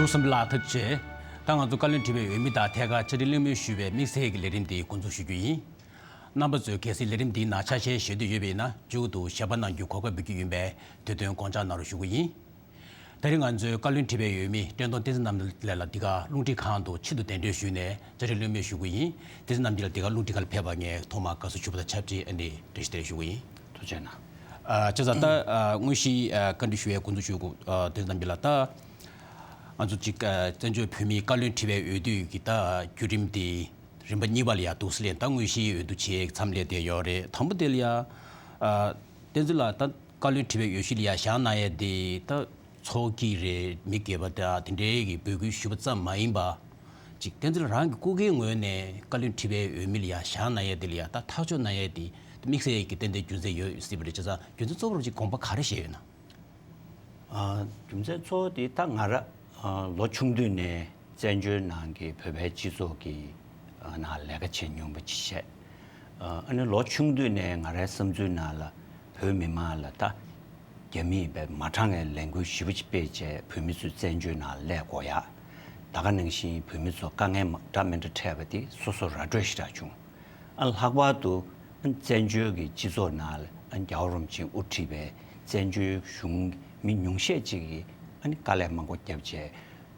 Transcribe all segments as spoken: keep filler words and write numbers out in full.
གསུམ་ལ་ཐུགས་རྗེ་ཆེ། ད་ང་ཚོ་བཀའ་བློན་ཁྲི་པའི་འོས་མི་དང་ཐད་ཀར་བཅའ་ཁྲིམས་གླེང་མོལ་ཞུ་བའི་དམིགས་བསལ་གྱི་ལས་རིམ་འདི་འགོ་འཛུགས་ཞུ་རྒྱུ་ཡིན། རྣམ་པ་ཚོས་གལ་སྲིད་ལས་རིམ་འདིའི་ནང་ཆ་ཤས་བཞེས་འདོད་ཡོད་པ་ཡིན་ན་མཇུག་ཏུ་ཞལ་པར་གནང་རྒྱུའི་གོ་སྐབས་འབུལ་རྒྱུ་ཡིན་པས་དེ་དོན་དགོངས་འཇགས་གནང་རོགས་ཞུ་གི་ཡིན། ད་རིང་ང་ཚོའི་བཀའ་བློན་ཁྲི་པའི་འོས་མི་བཀྲས་མཐོང་བསྟན་འཛིན་རྣམ་གཉིས་ལགས་ལ་འདི་ག་རླུང་འཕྲིན་ཁང་དུ་ཆེད་དུ་གདན་འདྲེན་ཞུས་ནས་བཅའ་ཁྲིམས་གླེང་མོལ་ཞུ་གི་ཡིན། བསྟན་འཛིན་རྣམ་གཉིས་ལགས་འདི་ག་རླུང་འཕྲིན་ཁང་ལ་ཕེབས་པར་ངས་ཐོག་མར་དགའ་བསུ་ཞུ་བ་དང་ཆབས་ཅིག་ཨ་ནི་བཀྲ་ཤིས་བདེ་ལེགས་ཞུ་གི་ཡིན། ཐུགས་རྗེ་གནང་། ཨ་བྱས་ཙང་ད་ཨ་དངོས་གཞི་ཨ་བཀའ་འདྲི་ཞུ་བའི་འགོ་འཛུགས་ཞུ་དགོས། ཨ་བསྟན་འཛིན་རྣམ་གཉིས་ལགས། ད་ང་ཚོ་གཅིག་ཨ་བཙན་བྱོལ་བོད་མིའི་བཀའ་བློན་ཁྲི་པའི་འོས་བསྡུ་གི་ད་བརྒྱུད་རིམ་དེ་རིམ་པ་གཉིས་པ་ལ་ཡ་འདུག་སེ་ལེན། ད་དངོས་གཞིའི་འོས་བསྡུ་བྱས་མཚམས་ལས་དེ་ཡོད་རེད། དང་པོ་དེ་ལ་ཡ་ཨ་བསྟན་འཛིན་ལགས། ད་བཀའ་བློན་ཁྲི་པའི་འོས་གཞི་ལ་ཡ་བཞེངས་གནང་ཡས་དེ་ད་ཚོགས་ཀྱི་རེད། མི་སྒེར་པ་དང་དེ་འདྲའི་གི་འབོད་སྐུལ་ཞུས་པ་ཙམ་མ་ཡིན་པ། གཅིག་བསྟན་འཛིན་རང་གི་སྐུ་སྒེར་ངོས་ནས་བཀའ་བློན་ཁྲི་པའི་འོས་མི་ལ་ཡ་བཞེངས་གནང་ཡས་དེ་ལ་ཡ་ད་ཐག་གཅོད་གནང་ཡས་དེ་དམིགས་བསལ་གྱི་ཏན་ཏན་རྒྱུ་མཚན་ཡོད་སྲིད་པ་རེད། བྱས་ཙང་རྒྱུ་མཚན་གཙོ་བོར་གཅིག་དགོངས་པ་ག་རེ་བཞེས་ཡོད་ན། ཨ་རྒྱུ་མཚན་གཙོ་བོ་དེ་ད་ང་རང་ཨ་ལོ་ཆུང་དུས་ནས་བཙན་བྱོལ་ནང་གི་བོད་པའི་སྤྱི་ཚོགས་ཀྱི་ཨ་ནང་ལས་ཀ་བྱེད་མྱོང་བ་ཅིག་བྱས། ཨ་ནི་ལོ་ཆུང་དུས་ནས་ང་རའི་བསམ་ཚུལ་ནང་ལ་བོད་མི་མང་ལ་ད་རྒྱ་མིས་བས་མ་དྲང་བའི་ལས་འགུལ་ཞེ་པོ་ཅིག་སྤེལ་བྱས་བོད་མི་ཚོ་བཙན་བྱོལ་ནང་སླེབས་དགོས་ཡ། ད་ག་ནང་བཞིན་བོད་མི་ཚོ་དཀའ་ངལ་མ་འདྲ་མི་འདྲ་འཕྲད་པ་དེ་སོ་སོ་ར་སྤྲོད་ཞེ་དྲག་བྱུང་། ཨ་ལྷག་པར་དུ་ཨ་བཙན་བྱོལ་གྱི་སྤྱི་ཚོགས་ནང་ལ་ཨ་རྒྱལ་བ་རིན་པོ་ཆེས་དབུ་ཁྲིད་པའི་བཙན་བྱོལ་གཞུང་མི་ཉུང་ཤས་ཅིག་གིས་ཨ་ནི་དཀའ་ལས་མང་པོ་བརྒྱབ་བྱས་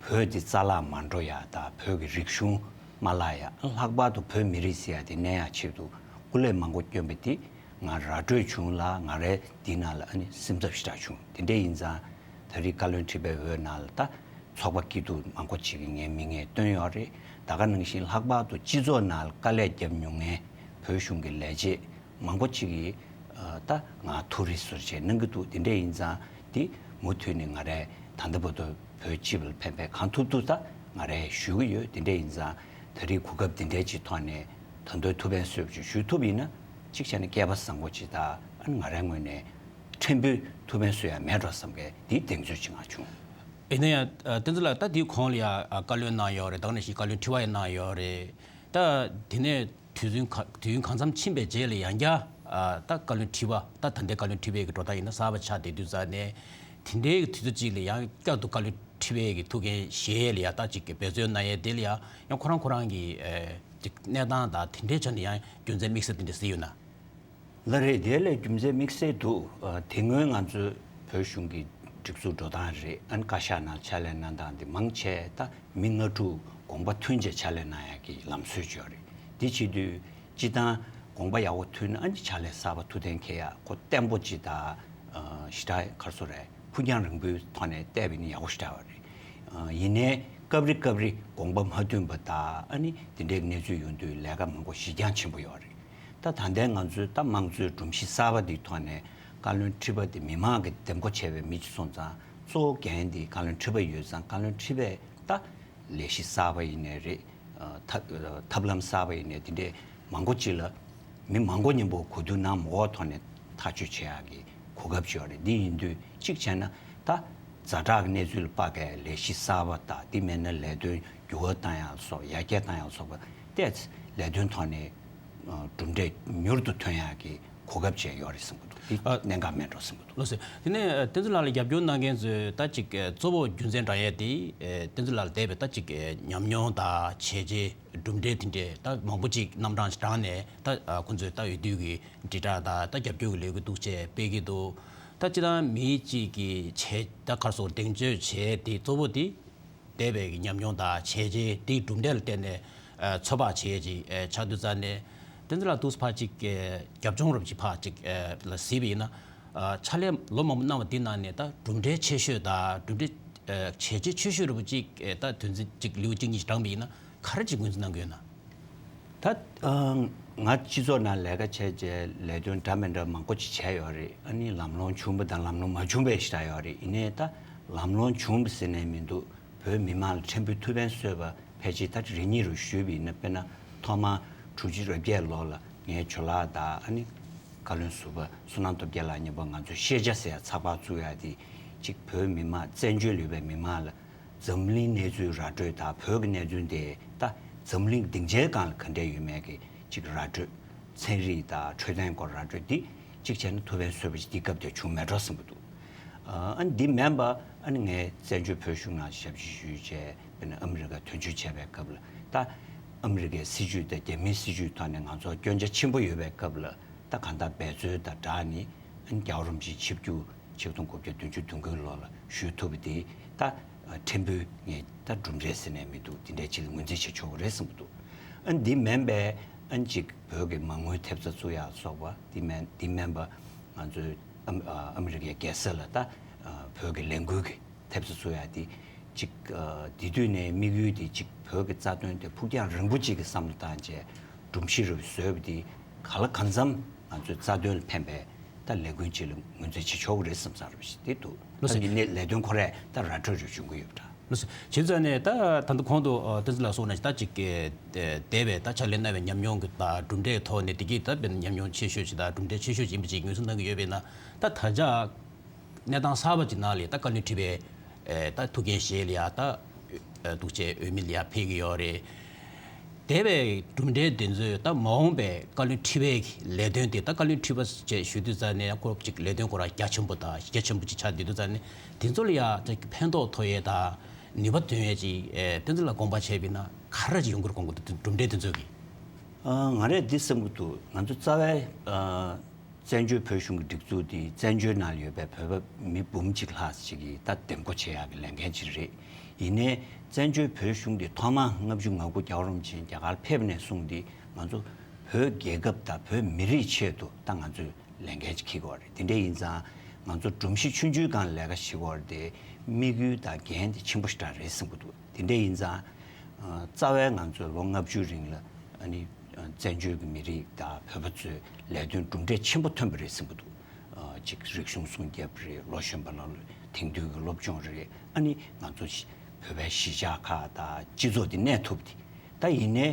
བོད་འདི་རྩ་བརླག་མ་འགྲོ་ཡ་དང་བོད་ཀྱི་རིག་གཞུང་མ་བརླག་ཡ། ཨ་ལྷག་པར་དུ་བོད་མི་རིགས་ཟེར་ཡ་དེ་གནས་ཡ་ཆེད་དུ་སྐུ་ལས་མང་པོ་བསྐྱོན་པ་དེ་ང་ར་སྤྲོད་བྱུང་ལ་ང་རའི་འདི་ནང་ལ་ཨ་ནི་སེམས་འཚབ་ཞེ་དྲག་བྱུང་། དེ་འདྲ་ཡིན་ཙང་། ད་རེས་བཀའ་བློན་ཁྲི་པའི་འོས་ནང་ལ་ད་ཚོགས་པ་སྐྱིད་སྡུག་མང་པོ་ཅིག་གིས་ངའི་མིང་ངས་བཏོན་ཡོད་རེད། ད་ག་ནང་བཞིན་ལྷག་པར་དུ་སྤྱི་ཚོགས་ནང་ལ་དཀའ་ལས་བརྒྱབ་མྱོང་མཁན་བོད་གཞུང་གི་ལས་བྱེད་མང་པོ་ཅིག་གིས་ཨ་ད་ང་ཐུགས་རེ་གསོ་བྱས་གནང་གི་འདུག་དེ་འདྲ་ཡིན་ཙང་དེ་མུ་མཐུད་ནས་ང་རས་ད་ལྟ་བར་དུ་བོད་སྤྱི་པ་ལ་ཕན་པའི་གང་ཐུབ་ཐུབ་ད་ང་རས་ཞུ་གི་ཡོད། དེ་འདྲ་ཡིན་ཙང་ད་རེས་གོ་སྐབས་འདི་འདྲའི་ཅིག་ཐོག་ནས་ད་དུང་ཐུགས་ཕན་གསོས་པ་ཅིག་ཞུ་ཐུབ་ཡིན་ན་གཅིག་བྱས་ན་སྐལ་པ་བཟང་པོ་ཅིག་དང་ཨ་ནི་ང་རའི་ངོས་ནས་ཕྲན་བུ་ཐུགས་ཕན་གསོས་ཡ་མེད་འགྲོ་བསམ་གི་འདིའི་གདེང་ཚོད་ཅིག་ང་བྱུང་། ཡིན་ན་ཡང་ཨ་བསྟན་འཛིན་ལགས། ད་དེའི་གོང་ལ་ཡང་ཨ་བཀའ་བློན་གནང་ཡོད་རེད། ད་ག་ནང་བཞིན་བཀའ་བློན་ཁྲི་པ་ཡང་གནང་ཡོད་རེད། ད་དེ་ནས་དུས་ཚོད་ག་དུས་ཡུན་གང་འཚམ་ཕྱིན་པའི་རྗེས་ལ་ཡང་བསྐྱར་ཨ་ད་བཀའ་བློན་ཁྲི་པ། ད་ད་ལྟའི་བཀའ་བློན་ཁྲི་པའི་གི་འགྲོ་སྟངས་ཡིན་ན་གསར་པ་ཆགས་བསྡད་དུས་ཙང་ནས་དེ་འདྲའི་གི་དུས་ཚོད་ཅིག་ལ་ཡང་བསྐྱར་དུ་བཀའ་བློན་ཁྲི་པའི་གི་ཐུགས་འགན་བཞེས་ཡས་ལ་ཡང་ད་ཅིག་གི་འབད་བརྩོན་གནང་ཡས་དེ་ལ་ཡང་ཡང་ཁོ་རང་ཁོ་རང་གི་ཨ་ཅིག་གནས་སྟངས་དང་དེ་འདྲའི་ཆ་ནས་ཡང་རྒྱུ་མཚན་དམིགས་བསལ་དེ་འདྲ་གཟིགས་ཡོད་ན། ལགས་རེད། དེ་ལས་རྒྱུ་མཚན་དམིགས་བསལ་འདུག་ཨ་དེ་སྔོན་ང་ཚོའི་བོད་གཞུང་གི་སྒྲིག་འཛུགས་འགྲོ་སྟངས་རེད། ཨ་ནི་བཀའ་ཤག་ནང་ཕྱག་ལས་གནང་སྟངས་འདི་མང་ཆེ་ད་མི་ལྔ་དྲུག་དགོངས་པ་མཐུན་བྱས་ཕྱག་ལས་གནང་ཡག་གི་ལམ་སྲོལ་ཅིག་ཡོད་རེད། དེ་བྱེད་དུས་སྤྱིར་བཏང་དགོངས་པ་ཡག་པོ་མཐུན་ན་ཨ་ནི་ཕྱག་ལས་གསར་པ་ཐུགས་གཏན་འཁེལ་ཡག་ཁོ་བརྟན་པོ་ཅིག་དང་ཞེ་དྲག་ག་རེ་ཟེར་དགོས་རེད། ཕུགས་རྒྱང་རིང་པོའི་ཐོག་ནས་བལྟས་པ་ཡིན་ན་ཡག་པོ་ཞེ་དྲག་ཡོད་རེད། ཨ་ཡིན་ནའི་སྐབས་རེ་སྐབས་རེ་དགོངས་པ་མ་མཐུན་པ་དང་ཨ་ནི་དེ་འདྲའི་གནས་ཚུལ་ཡོང་དུས་ལས་ཀ་མང་པོ་གཞི་རྐྱང་ཆེན་པོ་ཡོད་རེད། ད་ད་ལྟའི་ང་ཚོའི་ད་དམངས་གཙོའི་སྒྲོམ་གཞི་གསར་པ་འདིའི་ཐོག་ནས་བཀའ་བློན་ཁྲི་པ་དེ་མི་མང་གིས་འདེམས་བསྐོ་བྱས་པའི་མི་ཅིག་སོང་ཙང་གཙོ་བོ་འགན་འདི་བཀའ་བློན་ཁྲི་པ་ཡོད་ཙང་བཀའ་བློན་ཁྲི་པས་ད་ལས་གཞི་གསར་པ་ཡིན་ནའི་རེད། ཨ་ཐབས་ཐབས་ལམ་གསར་པ་ཡིན་ནའི་དེ་འདྲའི་མང་པོ་ཅིག་ལ་མི་མང་པོ་མཉམ་པོ་གོ་བསྡུར་གནང་མ་དགོས་ཐོག་ནས་ཐག་གཅོད་བྱེད་ཡག་གི་གོ་སྐབས་ཅིག་ཡོད་རེད། འདི་ཡིན་དུས་གཅིག་བྱས་ན་ད་ཛ་དྲག་གི་གནས་ཚུལ་ལ་དཔག་པའི་ལས་གཞི་གསར་པ་དང་དེ་མིན་ན་ལས་དོན་འགྱུར་བ་བཏང་ཡག་སོགས་ཡར་རྒྱས་བཏང་ཡག་སོགས་པ་ཏོག་ཙམ་ལས་དོན་ཐོག་ནས་ཨ་གྲུབ་འབྲས་མྱུར་དུ་ཐོན་ཡག་གི་གོ་སྐབས་ཅིག་ཡོད་རེད་བསམ་གྱི་འདུག་འདི་ཨ་གནད་འགག་མེད་འགྲོ་བསམ་གྱི་འདུག་ལགས་སོ། དེ་ནས་བསྟན་འཛིན་ལགས་ལ་རྒྱབ་སྐྱོར་གནང་མཁན་ཚོས་ད་ཅིག་གཙོ་བོ་རྒྱུ་མཚན་བགྲང་ཡས་དེ་བསྟན་འཛིན་ལགས་ལ་འདས་པའི་ད་ཅིག་ཉམས་མྱོང་དང་བྱས་རྗེས་གྲུབ་འབྲས་དེ་འདྲས་ད་མང་པོ་ཅིག་རྣམ་གྲངས་ཤིག་དྲངས་ནས་ད་ཁོང་ཚོས་ད་འོས་བསྡུ་གི་དྲིལ་བསྒྲགས་དང་ད་རྒྱབ་སྐྱོར་གྱི་ལས་འགུལ་འདུག་བྱས་སྤེལ་གྱི་འདུག་ད་སྤྱིར་བཏང་མི་གཅིག་གིས་བྱས་ད་ག་རེ་ཟེར་དགོས་རེད། གདེང་ཚོད་བྱས་དེ་གཙོ་བོ་དེ་འདས་པའི་གི་ཉམས་མྱོང་དང་བྱས་རྗེས་དེའི་གྲུབ་འབྲས་ལ་བརྟེན་ནས་ཨ་ཚོད་དཔག་བྱས་ཅིག་ཨ་ཆགས་དུས་ཙང་ནས་བསྟན་འཛིན་ལགས་འདུག་སེ་ཕར་ཅིག་ཨ་རྒྱབ་ལྗོངས་རོབ་ཅིག་ཕར་ཅིག་ཨ་ལ་གཟིགས་པ་ཡིན་ན་ཨ་ཕྱག་ལས་ལོ་མང་པོ་གནང་བ་དེའི་ནང་ནས་ད་གྲུབ་འབྲས་ཆེ་ཤོས་དང་གྲུབ་འབྲས་ཨ་བྱས་རྗེས་ཆེ་ཤོས་རོབ་ཅིག་ཨ་ད་དོན་ཚན་ཅིག་ལེའུ་གཅིག་གཉིས་ཤིག་བགྲངས་པ་ཡིན་ན་ག་རེ་ཅིག་ངོས་འཛིན་གནང་གི་ཡོད་ན། ད་ཨ་ང་སྤྱི་ཚོགས་ནང་ལས་ཀ་བྱས་རྗེས་ལས་དོན་འདྲ་མི་འདྲ་མང་པོ་ཅིག་བྱས་ཡོད་རེད། ཨ་ནི་ལམ་ལྷོང་བྱུང་བ་དང་ལམ་ལྷོང་མ་བྱུང་བའི་ཞེ་དྲག་ཡོད་རེད། ཡིན་ནའི་ད་ལམ་ལྷོང་བྱུང་བ་ཟེར་ནས་མི་འདུག་བོད་མི་མང་ལ་ཕྲན་བུ་ཐུགས་ཕན་གསོས་པ་ཕལ་ཆེར་ད་རེ་གཉིས་རུ་ཞུས་པ་ཡིན་ན། དཔེར་ན་ཐོག་མར་དྲུག་ཅུ་རེ་བརྒྱད་ལོ་ལ་ངའི་ཇོ་ལགས་དང་ཨ་ནི་བཀའ་བློན་ཟུར་པ་བསོད་ནམས་སྟོབས་རྒྱལ་ལགས་མཉམ་པོ་ང་ཚོས་ཤེས་བྱ་ཟེར་ཡ་ཚགས་པར་བཙུགས་ཡ་དེ་གཅིག་བོད་མི་མང་བཙན་བྱོལ་ཡོད་པའི་མི་མང་ལ་འཛམ་གླིང་གནས་ཚུལ་ར་སྤྲོད་དང་བོད་ཀྱི་གནས་ཚུལ་དེ་ད་འཛམ་གླིང་སྡིངས་ཆའི་སྒང་ལ་ག་འདྲས་ཡོད་མེད་ཀྱི་གཅིག་ར་སྤྲོད། ཚན་རིག་དང་འཕྲོད་བསྟེན་སྐོར་ར་སྤྲོད་འདི་གཅིག་བྱས་ན་ཐུགས་ཕན་གསོས་པ་ཞིག་འདི་སྐབས་དེར་བྱུང་མེད་འགྲོ་བསམ་གྱི་འདུག་ཨ་ནི་འདི་མིན་པ་ཨ་ནི་ངས་བཙན་བྱོལ་བོད་གཞུང་ནང་ཞབས་ཕྱི་ཞུས་བྱས། དཔེར་ན་ཨ་མི་རི་ཀ་དོན་གཅོད་བྱས་པའི་སྐབས་ལ་ད་ཨ་མི་རི་ཀའི་སྲིད་བྱུས་དང་རྒྱ་མིའི་སྲིད་བྱུས་ཐོག་ནས་ང་ཚོར་སྐྱོན་ཆ་ཆེན་པོ་ཡོད་པའི་སྐབས་ལ་ད་གང་ལྟར་འབད་རྩོལ་དང་སྦྲགས་ནས་ཨ་ནི་རྒྱལ་བ་རིན་པོ་ཆེ་ཆིབས་བསྒྱུར་ཆིག་སྟོང་དགུ་བརྒྱ་བདུན་ཅུ་དོན་དགུའི་ལོ་ལ་ཞུས་ཐུབ་པ་དེ་ད་ཕྲན་བུ་ངས་ད་གྲུབ་འབྲས་ཟེར་ནས་མི་འདུག་དེ་འདྲའི་ཅིག་ལ་ངོས་འཛིན་བྱེད་ཆོག་གི་རེད་བསམ་གྱི་འདུག་ཨ་ནི་འདི་མིན་པའི་ཨ་ནི་ཅིག་བོད་ཀྱི་མ་དངུལ་ཐེབས་རྩ་བཙུགས་ཡག་སོགས་པ་འདི་མིན་འདི་མིན་པ་ང་ཚོའི་ཨ་ཨ་མི་རི་ཀའི་རྒྱལ་ས་ལ་ད་བོད་ཀྱི་ལས་འགུལ་གྱི་ཐེབས་རྩ་བཙུགས་ཡག་འདི་ཅིག་དེ་དུས་ནས་དམིགས་ཡུལ་དེ་ཅིག་བོད་ཀྱི་རྩ་དོན་དེ་ཕུགས་རྒྱང་རིང་པོ་ཅིག་གི་བསམ་བློ་བཏང་བྱས་སྒྲོམ་གཞི་རུ་བཟོས་པ་དེ་གང་ལ་གང་འཚམ་ང་ཚོའི་རྩ་དོན་ལ་ཕན་པའི་ད་ལས་འགུལ་ཅིག་ལ་ངོས་འཛིན་བྱེད་ཆོག་གི་རེད་བསམ་བསམ་རེད་པ་ཞིག་དེ་འདུག་ལགས་སོ། ད་ཡིན་ནའི་ལས་དོན་ཁོ་རས་ད་ར་འཕྲོད་རུ་བྱུང་གི་ཡོད་པ་འདྲ། ལགས་སོ། བྱས་ཙང་ནས་ད་ད་ལྟ་གོང་དུ་བསྟན་འཛིན་ལགས་གསུངས་ནང་བཞིན་ད་ཅིག་གི་འདས་པའི་ད་ཕྱག་ལས་གནང་བའི་ཉམས་མྱོང་གི་ད་གྲུབ་འབྲས་ཐོག་ནས་དེ་གི་ད་དཔེར་ན་ཉམས་མྱོང་ཆེ་ཤོས་ཅིག་དང་གྲུབ་འབྲས་ཆེ་ཤོས་ཅིག་ཡིན་པ་ཅིག་ངོས་འཛིན་གནང་གི་ཡོད་པས་ན། ད་ད་ཆ་གནས་སྟངས་གསར་པ་ཅིག་ནང་ལ་ད་བཀའ་བློན་ཁྲི་པའི་ད་ཐུགས་འགན་བཞེས་ལ་ཡ་ད་འདུག་བྱས་འོས་མི་ལ་ཡ་ཕེབས་ཀྱི་ཡོད་རེད། འདས་པའི་གྲུབ་འབྲས་འདི་ཚོས་ད་མ་འོངས་པའི་བཀའ་བློན་ཁྲི་པའི་ལས་དོན་དེ་ད་བཀའ་བློན་ཁྲི་པ་ཅེས་ཞུ་དུས་ཙང་ནས་ཁོ་ཅིག་ལས་དོན་ཁོ་རང་རྒྱ་ཆེན་པོ་དང་གལ་ཆེན་པོ་ཅིག་ཆགས་བསྡད་དུས་ཙང་ནས་དེ་ཚོ་ལ་ཡ་ཅིག་ཕན་ཐོགས་ཐོགས་ཡས་དང་ནུས་པ་ཐོན་ཡས་ཅིག་ཨེ་བསྟན་འཛིན་ལ་དགོངས་པ་བྱས་པ་ཡིན་ན་ག་རེ་ཅིག་ཡོང་གི་རེད་དགོངས་ཀྱི་འདུག་གྲུབ་འབྲས་དེ་ཚོ་གི། ཨ། ང་རས་འདི་བསམ་གྱི་འདུག་ང་ཚོ་རྩ་བའི་ཨ། བཙན་བྱོལ་བོད་གཞུང་གི་སྒྲིག་འཛུགས་འདི་བཙན་བྱོལ་ནང་ཡོད་པའི་བོད་པ་མི་འབུམ་གཅིག་ལྷག་ཅིག་གིས་ད་འདེམས་བསྐོ་བྱེད་ཡག་གི་ལས་འགན་ཅིག་རེད། ཡིན་ནའི་བཙན་བྱོལ་བོད་གཞུང་འདི་ཐོག་མ་ལྔ་བཅུ་ང་དགུ་རྒྱལ་བ་རིན་པོ་ཆེ་རྒྱ་གར་ཕེབས་ནས་བཟུང་སྟེ་ང་ཚོ་བོད་རྒྱལ་ཁབ་དང་བོད་མི་རིགས་ཆེད་དུ་ད་ང་ཚོས་ལས་འགན་ཅིག་འཁྱེར་དགོས་རེད། དེ་འདྲ་ཡིན་ཙང་ང་ཚོ་སྒྲོམ་གཞི་ཆུང་ཆུང་སྒང་ལས་ཀ་བྱེད་དགོས་རེད་དེ་དམིགས་ཡུལ་དང་འགན་དེ་ཆེན་པོ་ཞེ་དྲག་རེད་བསམ་གྱི་འདུག་དེ་འདྲ་ཡིན་ཙང་། ཨ། རྩ་བའི་ང་ཚོས་ལོ་ལྔ་བཅུའི་རིང་ལ་ཨ་ནི་བཙན་བྱོལ་གྱི་མི་རིགས་དང་བོད་པ་ཚོའི་ལས་དོན་གྲུབ་འབྲས་ཆེན་པོ་ཐོན་པ་རེད་བསམ་གྱི་འདུག་ཨ། གཅིག་རིག་གཞུང་སྲུང་སྐྱོབ་རེད། ལོ་གཞོན་པ་ལ་དེང་དུས་ཀྱི་སློབ་སྦྱོང་རེད། ཨ་ནི་ང་ཚོ་བོད་པའི་གཞིས་ཆགས་ཁག་དང་སྤྱི་ཚོགས་དེ་གནས་ཐུབ་དེ། ད་ཡིན་ནའི་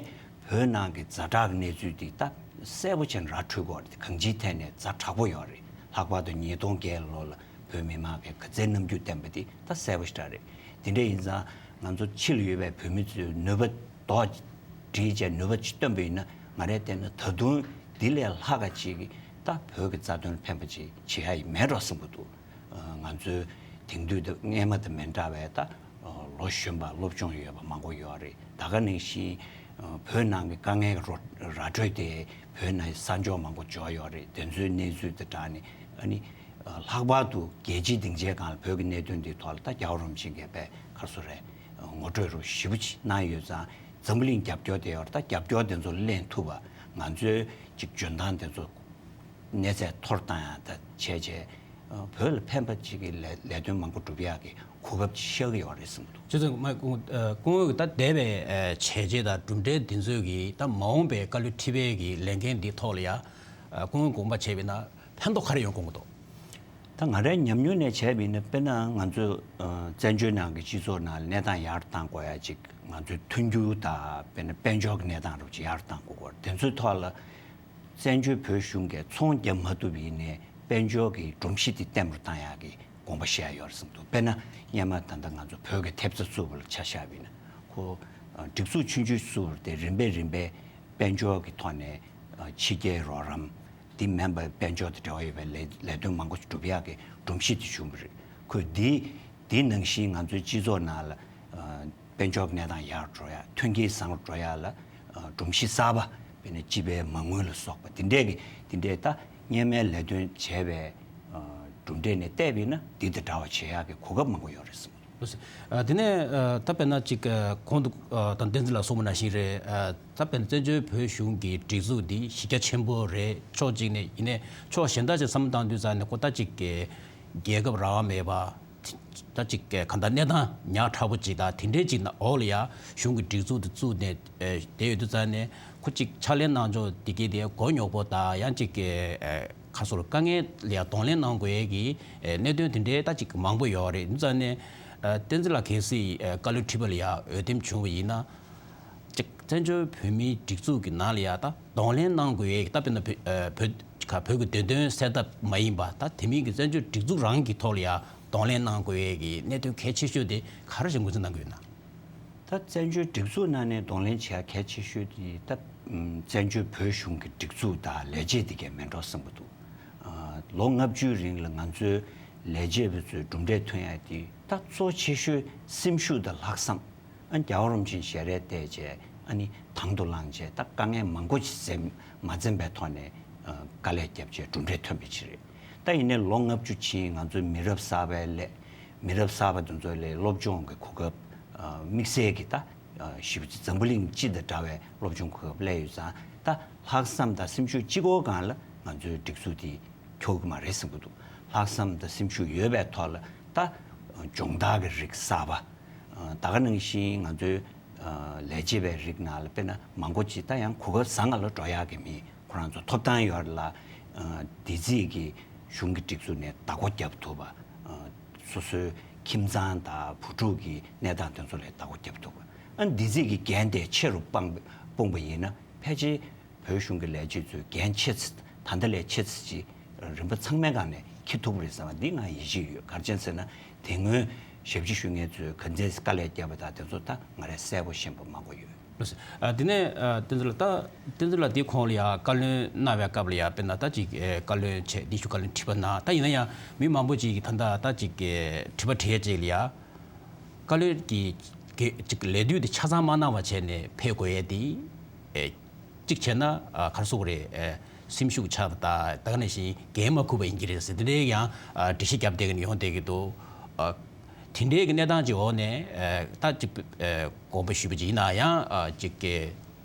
བོད་ནང་གི་ཛ་དྲག་གི་གནས་ཚུལ་དེ་ད་གསལ་པོ་བྱས་ནས་ར་འཕྲོད་ཀྱི་ཡོད་རེད། གང་ཅིའི་ཐད་ནས་ཛ་དྲག་པོ་ཡོད་རེད། ལྷག་པར་དུ་ཉིས་སྟོང་བརྒྱད་ལོ་ལ་བོད་མི་མང་གི་ག་ཚད་རྣམ་འགྱུར་བསྟན་པ་དེ་ད་གསལ་པོ་ཞེ་དྲག་རེད། དེ་འདྲ་ཡིན་ཙང་ང་ཚོ་ཕྱི་ལ་ཡོད་པའི་བོད་མི་ཚོས་ནུས་པ་རྡོག་སྒྲིལ་བྱས་ནུས་པ་ཅིག་བཏོན་པ་ཡིན་ན་ང་རས་བལྟས་ན་ད་དུང་འདི་ལས་ལྷག་ག་ཅིག་གིས་ད་བོད་ཀྱི་རྩ་དོན་ལ་ཕན་པ་ཅིག་བྱེད་ཡ་ཡི་མེད་འགྲོ་བསམ་གྱི་འདུག་ང་ཚོའི་དེང་དུས་དང་སྔས་མ་དང་མི་འདྲ་བའི་ད་ལོ་གཞོན་པ་སློབ་སྦྱོང་ཡོད་པ་མང་པོ་ཡོད་རེད། ད་ག་ནང་བཞིན་བོད་ནང་གི་དཀའ་ངལ་རོ་ར་འཕྲོད་དེ་བོད་ནང་ས་ཕྱོགས་མང་པོ་འབྱོར་ཡོད་རེད། དེ་ཚོའི་གནས་ཚུལ་དང་སྦྲགས་ནས་ཨ་ནི། ལྷག་པར་དུ་རྒྱལ་སྤྱིའི་སྡིངས་ཆའི་སྒང་ལ་བོད་ཀྱི་གནད་དོན་འདིའི་ཐོག་ལ་ད་རྒྱལ་བ་རིན་པོ་ཆེ་མཁྱེན་པས་ག་རེ་ཟེར་རེད། ངོ་སྤྲོད་རོགས་ཞིབ་པོ་ཅིག་གནང་ཡོད་ཙང་འཛམ་བུ་གླིང་རྒྱབ་སྐྱོར་དེ་ཡོད་རེད། ད་རྒྱབ་སྐྱོར་དེ་ཚོ་ལེན་ཐུབ་པ་ང་ཚོའི་ཅིག་འཇོན་ཐང་དེ་ཚོ་གནས་ཚད་མཐོར་བཏང་ཡག་ད་བྱས་བྱས་བོད་ལ་ཕན་པ་ཅིག་གི་ལས་ལས་དོན་མང་པོ་སྒྲུབ་ཡག་གི་གོ་སྐབས་ཅིག་ཤར་གི་ཡོད་རེད་བསམ་གྱི་འདུག་བྱས་ཙང་མ་སྐུ་ངོ་ད་འདས་པའི་བྱས་རྗེས་དང་གྲུབ་འབྲས་འདི་ཚོས་ཀྱི་ད་མ་འོངས་པའི་བཀའ་བློན་ཁྲི་པའི་གི་ལས་འགན་འདི་ཐོག་ལ་ཡ་སྐུ་ངོ་དགོངས་པ་བྱས་པ་ཡིན་ན། ཕན་ཐོགས་ག་རེ་ཡོང་དགོངས་ཀྱི་འདུག་ད་ང་རའི་ཉམས་མྱོང་ནས་བྱས་པ་ཡིན་ན་དཔེར་ན་ང་ཚོས་ཨ་བཙན་བྱོལ་ནང་གི་སྤྱི་ཚོགས་ནང་ལ་གནས་སྟངས་ཡག་རུ་གཏང་དགོས་ཡ་ཅིག་ང་ཚོའི་མཐུན་འགྱུར་དང་དཔེར་ན་དཔལ་འབྱོར་གྱི་གནས་སྟངས་རུ་ཅིག་ཡག་རུ་གཏང་དགོས་ཀྱི་ཡོད་རེད། དེ་ཚོའི་ཐོག་ལ་བཙན་བྱོལ་བོད་གཞུང་གིས་ཚོང་རྒྱབ་མ་ཐུབ་པ་ཡིན་ནའི་དཔལ་འབྱོར་གྱི་སྒྲོམ་གཞི་དེ་བརྟན་པོ་རུ་གཏང་ཡག་གི་དགོངས་པ་བཞེས་ཡ་ཡོད་རེད་བསམ་འདུག་དཔེར་ན་སྔོན་མ་ད་ལྟ་ང་ཚོ་བོད་ཀྱི་ཐེབས་རྩ་བཙུགས་པ་ལ་ཆ་བཞག་པ་ཡིན་ན་ཁོ་ཨ་སྒྲིག་འཛུགས་ཆུང་ཆུང་བཙུགས་པ་རེད་དེ་རིམ་པས་རིམ་པས་དཔལ་འབྱོར་གྱི་ཐོག་ནས་ཨ་ཕྱི་རྒྱལ་རོགས་རམ། འདི་མིན་པར་དཔལ་འབྱོར་དང་འབྲེལ་བ་ཡོད་པའི་ལས་ལས་དོན་མང་པོ་ཞིག་སྒྲུབ་ཡག་གི་སྒྲོམ་གཞི་དེ་བྱུང་བ་རེད། ཁོས་འདི་འདི་ནང་བཞིན་ང་ཚོའི་སྤྱི་ཚོགས་ནང་ལ་ཨ་དཔལ་འབྱོར་གནས་སྟངས་ཡག་འགྲོ་ཡག་མཐུན་རྐྱེན་བཟང་རུ་འགྲོ་ཡག་ལ་ཨ་སྒྲོམ་གཞི་གསར་པ་དཔེར་ན་སྤྱི་པའི་མ་དངུལ་ལ་སོགས་པ་འདི་འདྲས་ཀྱི་འདི་འདྲས་ད་སྔོན་མའི་ལས་དོན་བྱས་པའི་ཨ་གྲུབ་འབྲས་ནས་བལྟས་པ་ཡིན་ན་འདི་དང་འདྲ་བ་བྱེད་ཡག་གི་གོ་སྐབས་མང་པོ་ཡོད་རེད་བསམ། ལགས་སོ། ཨ་དེ་ནས་ཨ་ད་དཔེར་ན་ཅིག་ཨ་གོང་དུ་ཨ་ད་བསྟན་འཛིན་ལགས་གསུངས་པ་ནང་བཞིན་རེད། ཨ་ད་དཔེར་ན་བཙན་བྱོལ་བོད་གཞུང་གི་སྒྲིག་འཛུགས་འདི་གཞི་རྒྱ་ཆེན་པོ་རེད་ཕྱོགས་གཅིག་ནས། ཡིན་ནའི་ཕྱོགས་གཞན་དག་ཅིག་བསམ་བློ་བཏང་དུས་ཙང་ནས་ཁོ་ད་ཅིག་གི་རྒྱལ་ཁབ་རང་དབང་མེད་པ། ད་ཅིག་གི་གང་ལྟར་གནས་སྟངས་ཉག་ཕྲ་པོ་ཅིག་དང་དེ་འདྲའི་ཅིག་ནང་འོག་ལ་ཡ་གཞུང་གི་སྒྲིག་འཛུགས་དེ་བཙུགས་ནས་ཨ་བསྡད་ཡོད་དུས་ཙང་ནས་ཁོ་ཅིག་ཕྱག་ལས་གནང་ཕྱོགས་འདི་གའི་དེ་མགོ་རྙོག་པོ་དང་ཡང་ཅིག་གི་ཨ་ཁ་སོར་དཀའ་ངལ་ལ་ཡང་གདོང་ལེན་གནང་དགོས་ཡས་ཀྱི་ཨ་གནད་དོན་དེ་འདྲའི་ད་ཅིག་མང་པོ་ཡོད་རེད། འདི་ཙང་ནས་ཨ་བསྟན་འཛིན་ལགས་གལ་སྲིད་ཨ་བཀའ་བློན་ཁྲི་པ་ལ་ཡང་འོས་འདེམས་བྱུང་བ་ཡིན་ན་ཅིག་བཙན་བྱོལ་བོད་མིའི་སྒྲིག་འཛུགས་ཀྱི་ནང་ལ་ཡང་ད་གདོང་ལེན་གནང་དགོས་ཡས་ཀྱི་ད་དཔེར་ན་བོད་ཨ་བོད་ཁ་བོད་ཀྱི་བདེན་དོན་སེལ་ཐབས་མ་ཡིན་པ་ད་དེ་མིན་གྱི་བཙན་བྱོལ་སྒྲིག་འཛུགས་རང་གི་ཐོག་ལ་ཡང་གདོང་ལེན་གནང་དགོས་ཡས་ཀྱི་གནད་དོན་གལ་ཆེ་ཤོས་དེ་ག་རེ་ཞིག་ངོས་འཛིན་གནང་གི་ཡོད་ན། ད་བཙན་བྱོལ་སྒྲིག་འཛུགས་ནང་ནས་གདོང་ལེན་བྱེད་ཡ་གལ་ཆེ་ཤོས་དེ་ད་ཨམ་བཙན་བྱོལ་བོད་གཞུང་གི་སྒྲིག་འཛུགས་དང་ལས་བྱེད་དེ་གས་མེད་འགྲོ་བསམ་གྱི་འདུག་ཨ་ལོ་ལྔ་བཅུའི་རིང་ལ་ང་ཚོའི་ ལས་བྱེད་པ་ཚོའི་གྲུབ་འབྲས་ཐོན་ཡ་དེ་ད་གཙོ་ཆེ་ཤོས་སེམས་ཤུགས་དང་ལྷག་བསམ། ཨ་རྒྱལ་བ་རིན་པོ་ཆེའི་ཞལ་རས་བལྟས་བྱས་ཨ་ནི་དང་དུ་བླངས་བྱས་ད་དཀའ་ངལ་མང་པོ་ཞིག་འཛེམ་མ་འཛེམ་པའི་ཐོག་ནས་ཨ་དཀའ་ལས་བརྒྱབ་བྱས་གྲུབ་འབྲས་ཐོན་པ་ཅིག་རེད། ད་ཡིན་ནའི་ལོ་ལྔ་བཅུ་ཕྱིན་ང་ཚོའི་མི་རབས་གསར་པའི་སླད་མི་རབས་གསར་པ་དེ་ཚོ་ལ་སློབ་སྦྱོང་གི་གོ་སྐབས་ཨ་དམིགས་བསལ་གྱི་ད་ཨ་ཞིབ་འཛམ་བུ་གླིང་སྤྱི་དང་འདྲ་བའི་སློབ་སྦྱོང་གོ་སྐབས་སླེབས་ཡོད་ཙང་ད་ལྷག་བསམ་དང་སེམས་ཤུགས་གཅིག་པོ་སྒང་ལ་ང་ཚོའི་སྒྲིག་འཛུགས་དེ་འཁྱོག་གི་མ་རེད་བསམ་གྱི་འདུག་ལྷག་བསམ་དང་སེམས་ཤུགས་ཡོད་པའི་ཐོག་ལ་ད་སྦྱོང་བརྡར་གྱི་རིགས་གསར་པ། ད་ག་ནང་བཞིན་ང་ཚོའི་ལས་བྱེད་པའི་རིགས་ནང་ལ་དཔེར་ན་མང་པོ་ཅིག་ད་ཡང་གོ་སྐབས་བཟང་ང་ལ་འགྲོ་ཡག་གི་མི་ཁོ་རང་ཚོ་ཐོབ་ཐང་ཡོད་ལ། བདེ་སྐྱིད་ཀྱི་གཞུང་གི་སྒྲིག་འཛུགས་ནས་བདག་པོ་བརྒྱབ་ཐུབ་པ། སོ་སོའི་ཁྱིམ་ཚང་དང་བུ་ཕྲུག་གི་གནས་སྟངས་དེ་ཚོ་ལ་བདག་པོ་བརྒྱབ་ཐུབ་པ། ཨ་བདེ་སྐྱིད་ཀྱི་འགན་དེ་ཆེ་རུ་སྤངས་སྤུངས་པ་ཡིན་ན་ཕལ་ཆེར་བོད་གཞུང་གི་ལས་བྱེད་ཚོས་འགན་ཆེ་ཚ་ད་ལྟ་ལས་ཆེ་ཚ་ཅིག་རིམ་པ་ཚང་མའི་སྒང་ནས་འཁྱེར་ཐུབ་ཀྱི་རེད་བསམ་པ་འདི་ང་ཡིད་ཆེས་ཡོད། ག་རེ་བྱས་ཟེར་ན་དེ་སྔོན་ཞབས་ཕྱི་ཞུ་མཁན་ཚོས་ག་ཚད་དཀའ་ལས་བརྒྱབ་པ་དང་དེ་ཚོ་ད་ང་རས་གསལ་པོ་ཤེས་པ་མང་པོ་ཡོད། ལགས་སོ། ཨ་དེ་ནས་ཨ་བསྟན་འཛིན་ལགས་ད་བསྟན་འཛིན་ལགས་དེའི་གོང་ལ་ཡ་བཀའ་བློན་གནང་བའི་སྐབས་ལ་ཡ་དཔེར་ན་ད་ཅིག་ཨེ་བཀའ་བློན་བྱས་དེའི་གཞུག་བཀའ་བློན་ཁྲི་པ་གནང་ད་ཡིན་ན་ཡང་མི་མང་པོ་ཅིག་གིས་ད་ལྟ་ད་ཅིག་ཨེ་དྲི་བ་དྲི་ཡས་ཅིག་ལ་ཡ་བཀའ་བློན་གྱི་གི་ཅིག་ལས་དུས་དེ་ཆ་ཚང་མ་གནང་བ་བྱས་ནས་ཕེབས་དགོས་ཡས་དེ་ཨེ་གཅིག་བྱས་ན་ཨ་ག་རེ་ཟེར་དགོས་རེད། ཨེ་སེམས་ཤུགས་ཆག་པ་དང་ད་ག་ནང་བཞིན་འགན་མ་འཁུར་བ་ཡིན་གྱི་རེད་ཟེར་དེ་འདྲའི་ཡང་ཨ་འགྲེལ་བཤད་བརྒྱབ་བསྡད་ཀྱི་ཡོང་བསྡད་ཀྱི་འདུག་ཨ་དེ་འདྲའི་གི་གནས་སྟངས་ཀྱི་འོག་ནས་ཨེ་ད་ཅིག་ཨེ་དགོངས་པ་ཞུས་པ་ཅིག་ཡིན་ན་ཡང་ཨ་ཅིག་གི་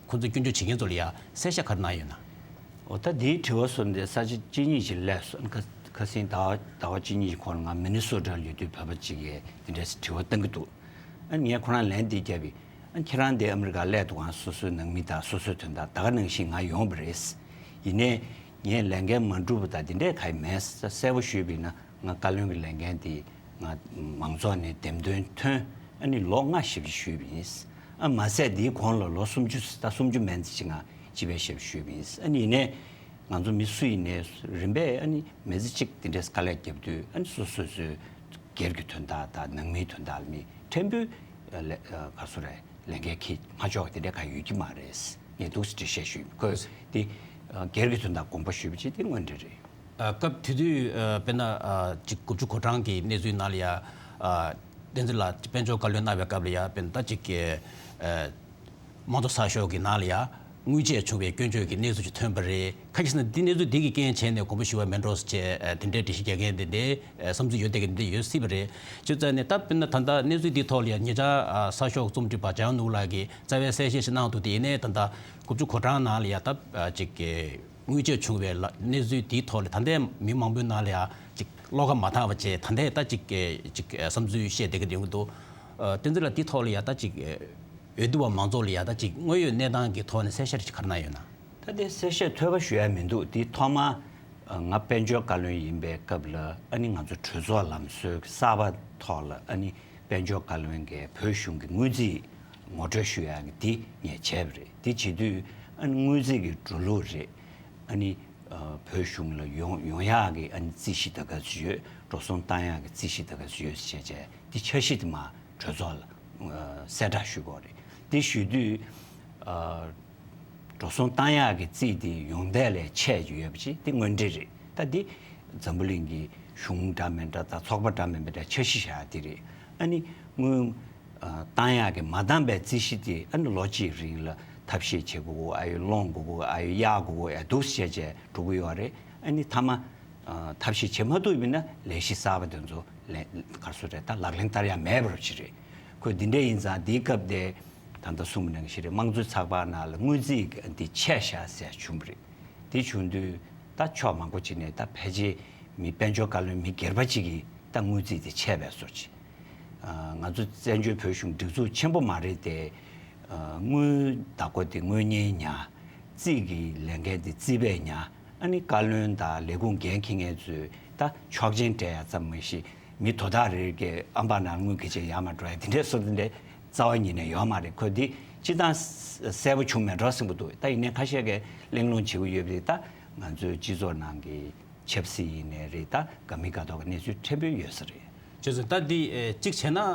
ཁོང་ཚོ་སྐྱོན་བརྗོད་བྱེད་མཁན་ཚོ་ལ་ཡང་གསལ་བཤད་ག་རེ་གནང་ཡོད་ན། འོ་ད་དེའི་དྲི་བ་སོགས་འདི་ས་ཆ་གཅིག་གཉིས་ཤིག་སླེབས་སོང་། ཁ་ཁ་སང་ཟླ་བ་ཟླ་བ་གཅིག་གཉིས་ཤིག་གོང་ལ་ང་མི་ནི་སོ་ཊར་ཡོད་དུས་བོད་པ་གཅིག་གིས་དེ་འདྲས་དྲི་བ་བཏང་གི་འདུག་ཨ་ངས་ཁོ་རང་ལན་འདི་བརྒྱབ་པས། ཨ་ཁྱེད་རང་འདི་ཨ་མི་རི་ཀ་སླེབས་འདུག་ག་སོ་སོའི་ནང་མི་དང་སོ་སོའི་དོན་དག་ད་ག་ནང་བཞིན་ང་ཡོང་བ་རེད། ཡིན་ནའི་ངས་ལས་འགན་མ་འགྲུབ་པ་དང་དེ་འདྲས་གང་ཡང་མེད། གསལ་པོ་ཞུས་པ་ཡིན་ན། ང་བཀའ་བློན་གྱི་ལས་འགན་དེ་ང་མང་ཚོགས་ནས་འདེམས་ཐོན་ཐོན། ཨ་ནི་ལོ་ལྔ་ཞབས་ཕྱི་ཞུས་པ་ཡིན། ཨ་མ་ཟད་དེའི་གོང་ལ་ལོ་སུམ་ཅུ་ད་སུམ་ཅུ་མན་ཙམ་ཅིག་ང་སྤྱི་པའི་ཞབས་ཞུས་པ་ཡིན། ཨ་ནི་ཡིན་ནའི་ང་ཚོ་མི་སུ་ཡིན་ནའི་རིམ་པས་ཨ་ནི་མི་ཚེ་གཅིག་དེ་འདྲས་དཀའ་ལས་བརྒྱབ་དུས་ཨ་ནི་སོ་སོ་སོའི་སྒེར་གྱི་དོན་དག་དང་ནང་མིའི་དོན་དག་ལ་མི་ཕྲན་བུ་ལས་ག་སུ་རེད་ལས་འགན་འཁྱེར་མ་ཆོག་དེ་འདྲས་གང་ཡོད་ཀྱི་མ་རེད། ངས་འདུག་སེ་འགྲེལ་བཤད་ཞུས་ཡིན། ཁོས་དེ་སྒེར་གྱི་དོན་དག་དགོངས་པ་ཞུས་པ་ཅིག་དེ་དངོས་འབྲེལ་རེད། ཨ་སྐབས་དེ་དུས་ཨ་དཔེར་ན་ཨ་ཅིག་དགུ་བཅུ་གོ་གྲངས་ཀྱི་གནས་ཚུལ་ནང་ལ་ཡ་ཨ་བསྟན་འཛིན་ལགས་དཔལ་འབྱོར་བཀའ་བློན་གནང་བའི་སྐབས་ལ་ཡ་དཔེར་ན་ད་ཅིག་གི་ཨ་དམངས་གཙོ་གསར་ཤོག་གི་ནང་ལ་ཡ་དངུལ་བཅད་བྱུང་བའི་སྐྱོན་བརྗོད་ཀྱི་གནས་ཚུལ་ཅིག་ཐོན་པ་རེད། ཁ་ཤས་ནས་འདི་གནས་ཚུལ་འདི་གི་རྐྱེན་བྱས་ནས་དགོངས་པ་ཞུ་བ་མེད་འགྲོ་ཟེར་བྱས་ཨ་དེ་འདྲའི་འགྲེལ་བཤད་རྒྱག་མཁན་དེ་འདྲའི་ཨ་བསམ་ཚུལ་ཡོད་བསྡད་མཁན་འདི་ཡོད་སྲིད་པ་རེད། བྱས་ཙང་ནས་ད་དཔེར་ན་ད་ལྟ་གནས་ཚུལ་འདིའི་ཐོག་ལ་ཡ་ཉེ་ཆར་ཨ་གསར་ཤོག་རྩོམ་སྒྲིག་པ་འཇམ་དབྱངས་ནོར་བུ་ལགས་ཀྱིས་རྩ་བའི་གསལ་བཤད་ཞིག་གནང་འདུག་དེ་ཡིན་ནའི་ད་ལྟ་དགུ་བཅུ་གོ་གྲངས་ནང་ལ་ཡ་ད་ཨ་ཅིག་གི་དངུལ་བཅད་བྱུང་བའི་ལ་གནས་ཚུལ་དེའི་ཐོག་ལ་ད་ལྟའི་མི་མང་པོའི་ནང་ལ་ཡང་ཅིག་བློ་ཁ་མ་ཐག་པ་བྱས་ད་ལྟའི་ད་ཅིག་ཅིག་བསམ་ཚུལ་བཤད་བསྡད་ཀྱི་ཡོང་གི་འདུག་ཨ་བསྟན་འཛིན་ལགས་དེའི་ཐོག་ལ་ཡང་ད་ཅིག་འོས་བསྡུ་བ་མང་ཚོགས་ལ་ཡང་ད་ཅིག་དངོས་ཡོད་གནས་སྟངས་ཀྱི་ཐོག་ནས་གསལ་བཤད་ཅིག་ག་རེ་གནང་ཡོད་ན། ད་དེ་གསལ་བཤད་ཐོས་པ་ཞུ་ཡ་མི་འདུག་དེ་ཐོག་མ་ང་དཔལ་འབྱོར་བཀའ་བློན་ཡིན་པའི་སྐབས་ལ་ཨ་ནི་ང་ཚོ་གྲོས་ཚོགས་ལམ་སྲོལ་གསར་པ་ཐོག་ལ་ཨ་ནི་དཔལ་འབྱོར་བཀའ་བློན་གྱིས་བོད་གཞུང་གི་དངུལ་རྩིས་ངོ་སྤྲོད་ཞུ་ཡག་གི་དེ་ངས་བྱས་པ་རེད། དེ་བྱེད་དུས་ཨ་ནི་དངུལ་རྩིས་ཀྱི་འགྲོ་ལུགས་རེད། ཨ་ནི་ཨ་བོད་གཞུང་ལ་ཡོང་ཡོང་ཡག་གི་ཨ་ནི་རྩིས་གཞི་ད་ག་ཚོད་ཡོད། འགྲོ་སོང་བཏང་ཡག་གི་རྩིས་གཞི་ད་ག་ཚོད་ཡོད་ཟེར་བྱས་བྱས་དེ་འཆར་གཞི་དེ་མར་གྲོས་ཚོགས་ལ་ཨ་གསལ་བསྒྲགས་ཞུ་དགོས་རེད། དེ་ཞུ་དུས་ཨ་འགྲོ་སོང་བཏང་ཡག་གི་རྩིས་དེ་ཡོང་འདས་ལས་ཆད་ཡོད་པ་ཅིག་དེ་དངོས་འབྲེལ་རེད། ད་འདི་འཛམ་བུ་གླིང་གི་གཞུང་འདྲ་མི་འདྲ་དང་ཚོགས་པ་འདྲ་མི་འདྲ་འཆར་གཞི་བཞག་ཡག་དེ་རེད། ཨ་ནི་དངུལ་ཨ་བཏང་ཡག་གི་མ་བཏང་པའི་རྩིས་གཞི་དེ་ཨ་ནི་ལོ་གཅིག་རིང་ལ་ཐབས་ཤེས་བྱེད་དགོས་གོ་ཨ་ཡོད་སློང་དགོས་གོ་ཨ་ཡོད་གཡར་དགོས་གོ་ཨ་འདུག་བྱས་བྱས་འགྲོ་གི་ཡོད་རེད། ཨ་ནི་མཐའ་མ་ཨ་ཐབས་ཤེས་བྱེད་མ་ཐུབ་པ་ཡིན་ན་ལས་གཞི་གསར་པ་དེ་ཚོ་ལས་ག་རེ་ཟེར་རེད་ད་ལག་ལེན་བསྟར་ཡག་མེད་པ་རུ་ཅིག་རེད། ཁོས་འདི་འདྲ་ཡིན་ཙང་འདིའི་སྐབས་དེ་ད་ལྟ་གསུངས་པ་ནང་བཞིན་རེད། དམངས་གཙོའི་ཚགས་པར་ནང་ལ་དངུལ་རྩིས་འདི་ཆད་བཞག་ཟེར་བྱུང་བ་རེད། དེ་བྱུང་དུས་ད་ཕྱོགས་མང་པོ་ཅིག་ནས་ད་ཕལ་ཆེར་མི་དཔལ་འབྱོར་བཀའ་བློན་མི་སྒེར་པ་ཅིག་གིས་ད་དངུལ་རྩིས་དེ་ཆད་པའི་བཟོ་ཅིག་ཨ་ང་ཚོ་བཙན་བྱོལ་བོད་གཞུང་སྒྲིག་འཛུགས་ཆེན་པོ་མ་རེད་དེ། ཨ་དངུལ་བདག་པོ་དེ་དངུལ་གཉེར་ཉར། རྩིས་ཀྱི་ལས་འགན་དེ་རྩིས་པས་ཉར། ཨ་ནི་བཀའ་བློན་དང་ལས་ཁུངས་འགན་འཁྱེར་མཁན་ཚོས་ད་ཆོག་མཆན་སྤྲད་ཡག་ཙམ་མ་གཞི་མི་དོ་བདག་རེ་རེ་གི་ཨམ་ཕྲག་ནང་དངུལ་གི་ཆེད་ཡར་མར་འགྲོ་ཡག་དེ་འདྲའི་བཟོ་དེ་འདྲའི་རྩ་བ་ཉིད་ནས་ཡོད་མ་རེད། ཁོ་འདི་སྤྱི་བཏང་གསལ་པོ་བྱུང་མེད་འགྲོ་བསམ་གྱི་འདུག་ད་ཡིན་ནའི་ཁ་ཤས་ཀྱིས་གླེང་སློང་བྱེད་ཀྱི་ཡོད་པ་རེད། ད་ང་ཚོའི་སྤྱི་ཚོགས་ནང་གི་ཆབ་སྲིད་ཡིན་ནའི་རེད། ད་དགའ་མི་དགའ་མདོག་གི་གནས་ཚུལ་ཕྲན་བུ་ཡོད་ས་རེད། བྱས་ཙང་ད་འདི་ཨེ་གཅིག་བྱས་ན་ཨ་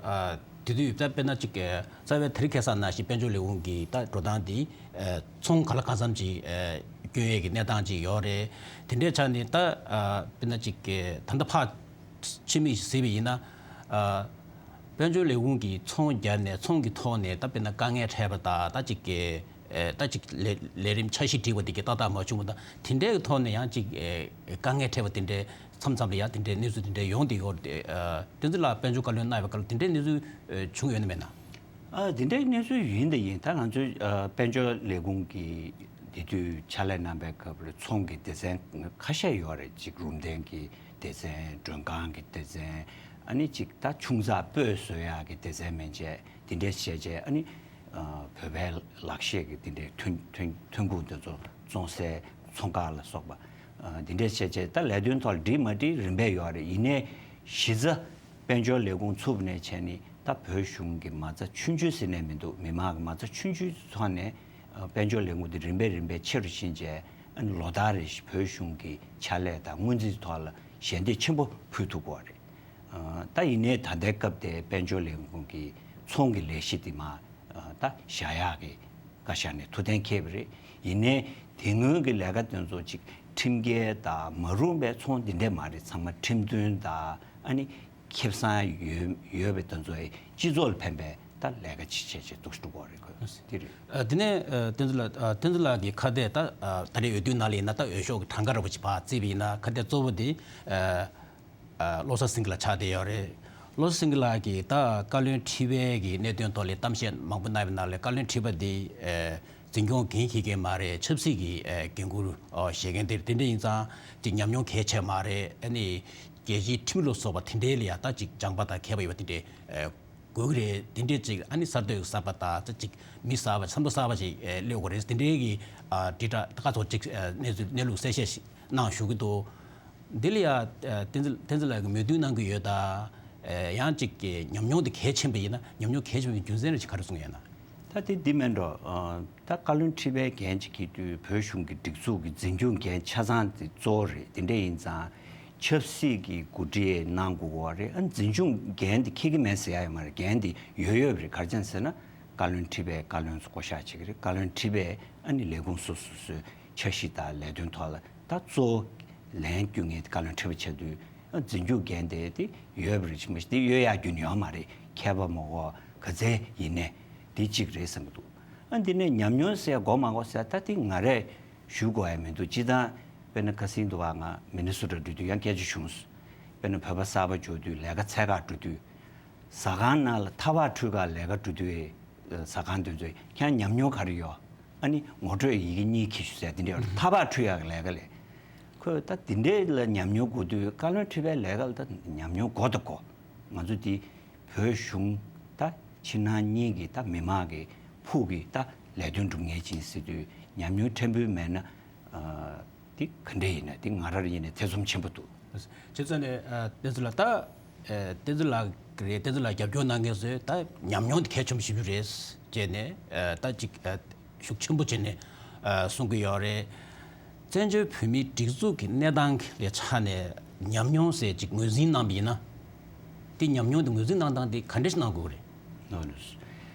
ཨ་དེ་དུས་ད་དཔེར་ན་གཅིག་ཨེ་རྩ་བའི་དེ་རིང་ཁ་སང་ནང་བཞིན་དཔལ་འབྱོར་ལས་ཁུངས་ཀྱི་ད་འགྲོ་སྟངས་འདི་ཨེ་ཚོང་ག་ལ་གང་འཚམ་ཅིག་ཨེ་སྐྱོན་ཡས་ཀྱི་གནས་སྟངས་ཅིག་ཡོད་རེད། དེ་འདྲའི་ཆ་ནས་ད་ཨ་དཔེར་ན་གཅིག་ཨེ་ད་ལྟ་ཕར་ ཕྱི་མིག་ཅིག་གཟིགས་པ་ཡིན་ན། ཨ། དཔལ་འབྱོར་ལས་ཁུངས་ཀྱིས་ཚོང་བརྒྱབ་ནས་ཚོང་གི་ཐོག་ནས་ད་དཔེར་ན་དཀའ་ངལ་འཕྲད་པ་དང་ད་ཅིག་གི་ཨེ་ད་ཅིག་ལས་ལས་རིམ་འཆར་གཞི་བསྒྲིགས་པ་དེ་གི་ཏག་ཏག་མ་བྱུང་བ་དང་དེ་འདྲའི་གི་ཐོག་ནས་ཡང་ཅིག་ཨེ་དཀའ་ངལ་འཕྲད་པ་དེ་འདྲའི་མཚམས་མཚམས་ལ་ཡང་དེ་འདྲའི་གནས་ཚུལ་དེ་འདྲའི་ཡོང་བསྡད་ཡོད་རེད་དེ། ཨ། བསྟན་འཛིན་ལགས་དཔལ་འབྱོར་བཀའ་བློན་གནང་བའི་སྐབས་ལ་དེ་འདྲའི་གནས་ཚུལ་ཨེ་བྱུང་ཡོད་ན་མེད་ན། ཨ། དེ་འདྲའི་གནས་ཚུལ་ཡིན་དང་ཡིན། ད་ང་ཚོའི་ཨ་དཔལ་འབྱོར་ལས་ཁུངས་ཀྱིས་དེ་དུས་ཕྱག་ལས་གནང་པའི་སྐབས་ལ་ཚོང་གི་སྡེ་ཚན་ཁ་ཤས་ཡོད་རེད། ཅིག་རུམ་གདན་གྱི་སྡེ་ཚན། མགྲོན་ཁང་གི་སྡེ་ཚན། ཨ་ནི་ཅིག་ད་ཆུང་ཙག་སྤོས་བཟོ་ཡག་གི་སྡེ་ཚན་མན་ཆད་དེ་འདྲས་བྱས་བྱས། ཨ་ནི་ཨ་བོད་པའི་ལག་ཤེས་ཀྱི་དེ་འདྲའི་ཐོན་ཐོན་ཐོན་ཁུངས་དེ་ཚོ་བཙོང་སའི་ཚོང་ཁང་ལ་སོགས་པ། ཨ་དེ་འདྲས་བྱས་བྱས་ད་ལས་དོན་ཐོག་ལ་འགྲིག་མ་འགྲིག་རིམ་པས་ཡོད་རེད། ཡིན་ནའི་གཞི་རྩ་དཔལ་འབྱོར་ལས་ཁུངས་ཚུགས་པ་ནས་བྱས་ནས་ད་བོད་གཞུང་གི་མ་རྩ་ཆུང་ཆུང་ཟེར་ནས་མི་འདུག་མི་མང་གི་མ་རྩ་ཆུང་ཆུང་ཐོག་ནས་ཨ་དཔལ་འབྱོར་ལས་ཁུངས་དེ་རིམ་པས་རིམ་པས་ཆེ་རུ་ཕྱིན་བྱས། ཨ་ནི་ལོ་ལྟར་རེ་བཞིན་བོད་གཞུང་གི་ཕྱག་ལས་དང་སྔོན་རྩིས་ཐོག་ལ་ཞལ་འདེབས་ཆེན་པོ་ཕུལ་ཐུབ་ཀྱི་ཡོད་རེད། ཨ་ད་ཡིན་ནའི་ད་ལྟའི་སྐབས་དེ་དཔལ་འབྱོར་ལས་ཁུངས་ཀྱི་ཚོང་གི་ལས་གཞི་དེ་མར་ཨ་ད་བཞག་ཡག་གི་བཀའ་ཤག་ནས་ཐུགས་གཏན་འཁེལ་བ་རེད། ཡིན་ནའི་དེ་སྔོན་གྱི་ལས་ཀ་དེ་ཚོ་ཅིག་ཁྲིམས་འགལ་དང་མ་རུངས་པའི་ཚོང་འདི་འདྲས་མ་རེད། ཚང་མ་ཁྲིམས་མཐུན་དང་ཨ་ནི་ཁེ་བཟང་ཡོད་ཡོད་པའི་དེ་ཚོ་སྤྱི་ཚོགས་ལ་ཕན་པའི་ད་ལས་ཀ་ཅིག་བྱས་བྱས་འདུག་འགྲོ་གི་རེད། ཁོས་དེ་རེད། ཨ་དེ་ནས་ཨ་བསྟན་འཛིན་ལགས། ཨ་བསྟན་འཛིན་ལགས་ཀྱི་ཁ་གཏད་ད་ཨ་ད་རེས་འོས་བསྡུ་ནང་ལ་ཡིན་ན་ད་འོས་ཤོག་གི་གྲངས་ཀ་འདྲ་པོ་ཅིག་ཕར་བརྩིས་པ་ཡིན་ན། ཁ་གཏད་གཙོ་བོ་དེ་ཨ་ཨ་བློ་བཟང་སེང་གེ་ལགས་ཆགས་བསྡད་ཡོད་རེད། བློ་བཟང་སེང་གེ་ལགས་ཀྱིས་ད་བཀའ་བློན་ཁྲི་པའི་གི་གནད་དོན་ཐོག་ལ་གཏམ་བཤད་མང་པོ་གནང་བའི་ནང་ལ། བཀའ་བློན་ཁྲི་པ་འདི་ཨེ་འཛིན་སྐྱོང་འགན་འཁྱེར་མཁན་མ་རེད། ཆབ་སྲིད་ཀྱི་ཨེ་འགན་འཁུར་ཨོ་བཞེས་མཁན་དེ་རེད། དེ་འདྲ་ཡིན་ཙང་ཅིག་ཉམས་མྱོང་གལ་ཆེ་བ་མ་རེད། ཨ་ནི་རྒྱལ་སྤྱིའི་ཁྲིམས་ལུགས་སོགས་པ་དེ་འདྲའི་ལ་ཡང་ད་ཅིག་སྦྱངས་པ་དང་མཁས་པ་ཡོད་པ་དེ་འདྲའི་ཨེ་དགོས་ཀྱི་རེད། དེ་འདྲའི་ཅིག་ཨ་ནི་གསར་གཏོད་གསར་པ་དང་ད་ཅིག་མི་གསར་པ་བསམ་བློ་གསར་པ་ཅིག་ཨེ་སླེབས་དགོས་རེད། དེ་འདྲའི་གི་ཨ་དྲིལ་བསྒྲགས་ད་ག་ཚོད་ཅིག་ཨེ་གནས་ཚུལ་གནས་ལུགས་གསལ་བཤད་ཞིག་གནང་ཞུ་གི་འདུག་འདི་ལ་ཡ་ཨ་བསྟན་འཛིན་བསྟན་འཛིན་ལགས་ཀྱིས་མོས་མཐུན་གནང་གི་ཡོད་ད། ཨེ་ཡང་ཅིག་གི་ཉམས་མྱོང་དེ་གལ་ཆེན་པོ་ཡིན་ན། ཉམས་མྱོང་གལ་ཆེན་པོའི་རྒྱུ་མཚན་རེ་ཅིག་ག་རེ་གསུངས་ཡོད་ན། ད་དེ་འདི་མིན་འགྲོ། ཨ་ད་བཀའ་བློན་ཁྲི་པའི་འགན་ཅིག་འཁྱེར་དུས་བོད་གཞུང་གི་སྒྲིག་འཛུགས་ཀྱི་འཛིན་སྐྱོང་འགན་ཆ་ཚང་དེ་གཙོ་བོ་རེད། དེ་འདྲ་ཡིན་ཙང་ཆབ་སྲིད་ཀྱི་འགོ་ཁྲིད་གནང་དགོས་པ་རེད། ཨ་འཛིན་སྐྱོང་འགན་དེ་འཁྱེར་གྱི་མེད་ཟེར་ཡ་ཡོད་མ་རེད། འགན་དེ་ཡོད་ཡོད་རེད། ག་རེ་བྱས་ཟེར་ན། བཀའ་བློན་ཁྲི་པས་བཀའ་བློན་ཚོ་བསྐོ་བཞག་བྱེད་ཀྱི་རེད། བཀའ་བློན་ཁྲི་པས་ཨ་ནི་ལས་ཁུངས་སོ་སོ་སོའི་འཆར་གཞི་དང་ལས་དོན་ཐོག་ལ་ད་གཙོ་བོ་ལན་སྐྱོན་མཁན་དེ་བཀའ་བློན་ཁྲི་པ་ཆགས་དུས། ཨ་འཛིན་སྐྱོང་འགན་དེ་དེ་ཡོད་པ་རེད། ཅི་མ་ཞིག་དེ་ཡོད་ཡག་རྒྱུ་ཡོད་མ་རེད། མཁས་པ་མང་པོ་ག་ཚད་ཡིན་ནའི་དེ་གཅིག་རེད་བསམ་གྱི་འདུག་ཨ་འདི་ནས་ཉམས་མྱོང་ཟེར་དགོས་མ་དགོས་ཟེར། ད་དེ་ང་རས་ཞུ་དགོས་ཡ་མི་འདུག་སྤྱིར་བཏང་དཔེར་ན་ཁ་སང་དུ་བ་ང་མི་ནི་སོ་ཊ་འགྲོ་དུས་ཡང་སྐད་ཆ་བྱུང་སོང་། དཔེར་ན་བོད་པ་གསར་པ་འབྱོར་དུས་ལས་ཀ་འཚོལ་ག་འགྲོ་དུས། ཟ་ཁང་ནང་ལ་ཐག་པ་འཁྲུད་ག་ལས་ཀ་འགྲོ་དུས། ཟ་ཁང་དེ་ཚོས་ཁྱེད་ཉམས་མྱོང་ག་རེ་ཡོད། ཨ་ནི་ངོ་སྤྲོད་ཡི་གེ་གཉིས་འཁྱེར་ཤོག་ཟེར། དེ་འདྲ་ཡོད་རེད། ཐག་པ་འཁྲུད་ཡག་གི་ལས་ཀ་ལས། ཁོས་ད་དེ་འདྲའི་ལ་ཉམས་མྱོང་དགོས་དུས་བཀའ་བློན་ཁྲི་པའི་ལས་ཀ་ལ་ད་ཉམས་མྱོང་དགོས་དང་དགོས། ང་ཚོ་འདི་བོད་གཞུང་ད་ཕྱི་ནང་གཉིས་ཀྱི་ད་མི་མང་གི་ཕུགས་ཀྱི་ད་ལས་དོན་སྒྲུབ་མཁན་ཅིག་ཡིན་ཟེར་དུས་ཉམས་མྱོང་ཕྲན་བུ་མེད་ན། ཨ་འདི་ག་འདྲ་ཡིན་ན་འདི་ང་རང་ཡིན་ནའི་ཐེ་ཚོམ་ཆེན་པོ་འདུག་བྱས་ཙང་ནས་ཨ་བསྟན་འཛིན་ལགས། ད་ཨ་བསྟན་འཛིན་ལགས་རེད། བསྟན་འཛིན་ལགས་རྒྱབ་སྐྱོར་གནང་མཁན་ཚོས་ད་ཉམས་མྱོང་དེ་གལ་ཆེན་པོ་ཞེ་པོ་རེད་ཅེས་ནས་ཨ་ད་ཅིག་ཨ་ཤུགས་ཆེན་པོ་བྱས་ནས་ཨ་གསུང་གི་ཡོད་རེད། བཙན་བྱོལ་བོད་མིའི་སྒྲིག་འཛུགས་ཀྱི་གནས་སྟངས་ལ་ཆ་ནས་ཉམས་མྱོང་ཟེར་ཅིག་ངོས་འཛིན་གནང་བ་ཡིན་ན། དེ་ཉམས་མྱོང་དེ་ངོས་འཛིན་གནང་སྟངས་དེ་ག་འདྲ་ཞིག་གནང་དགོས་ཀྱི་རེད།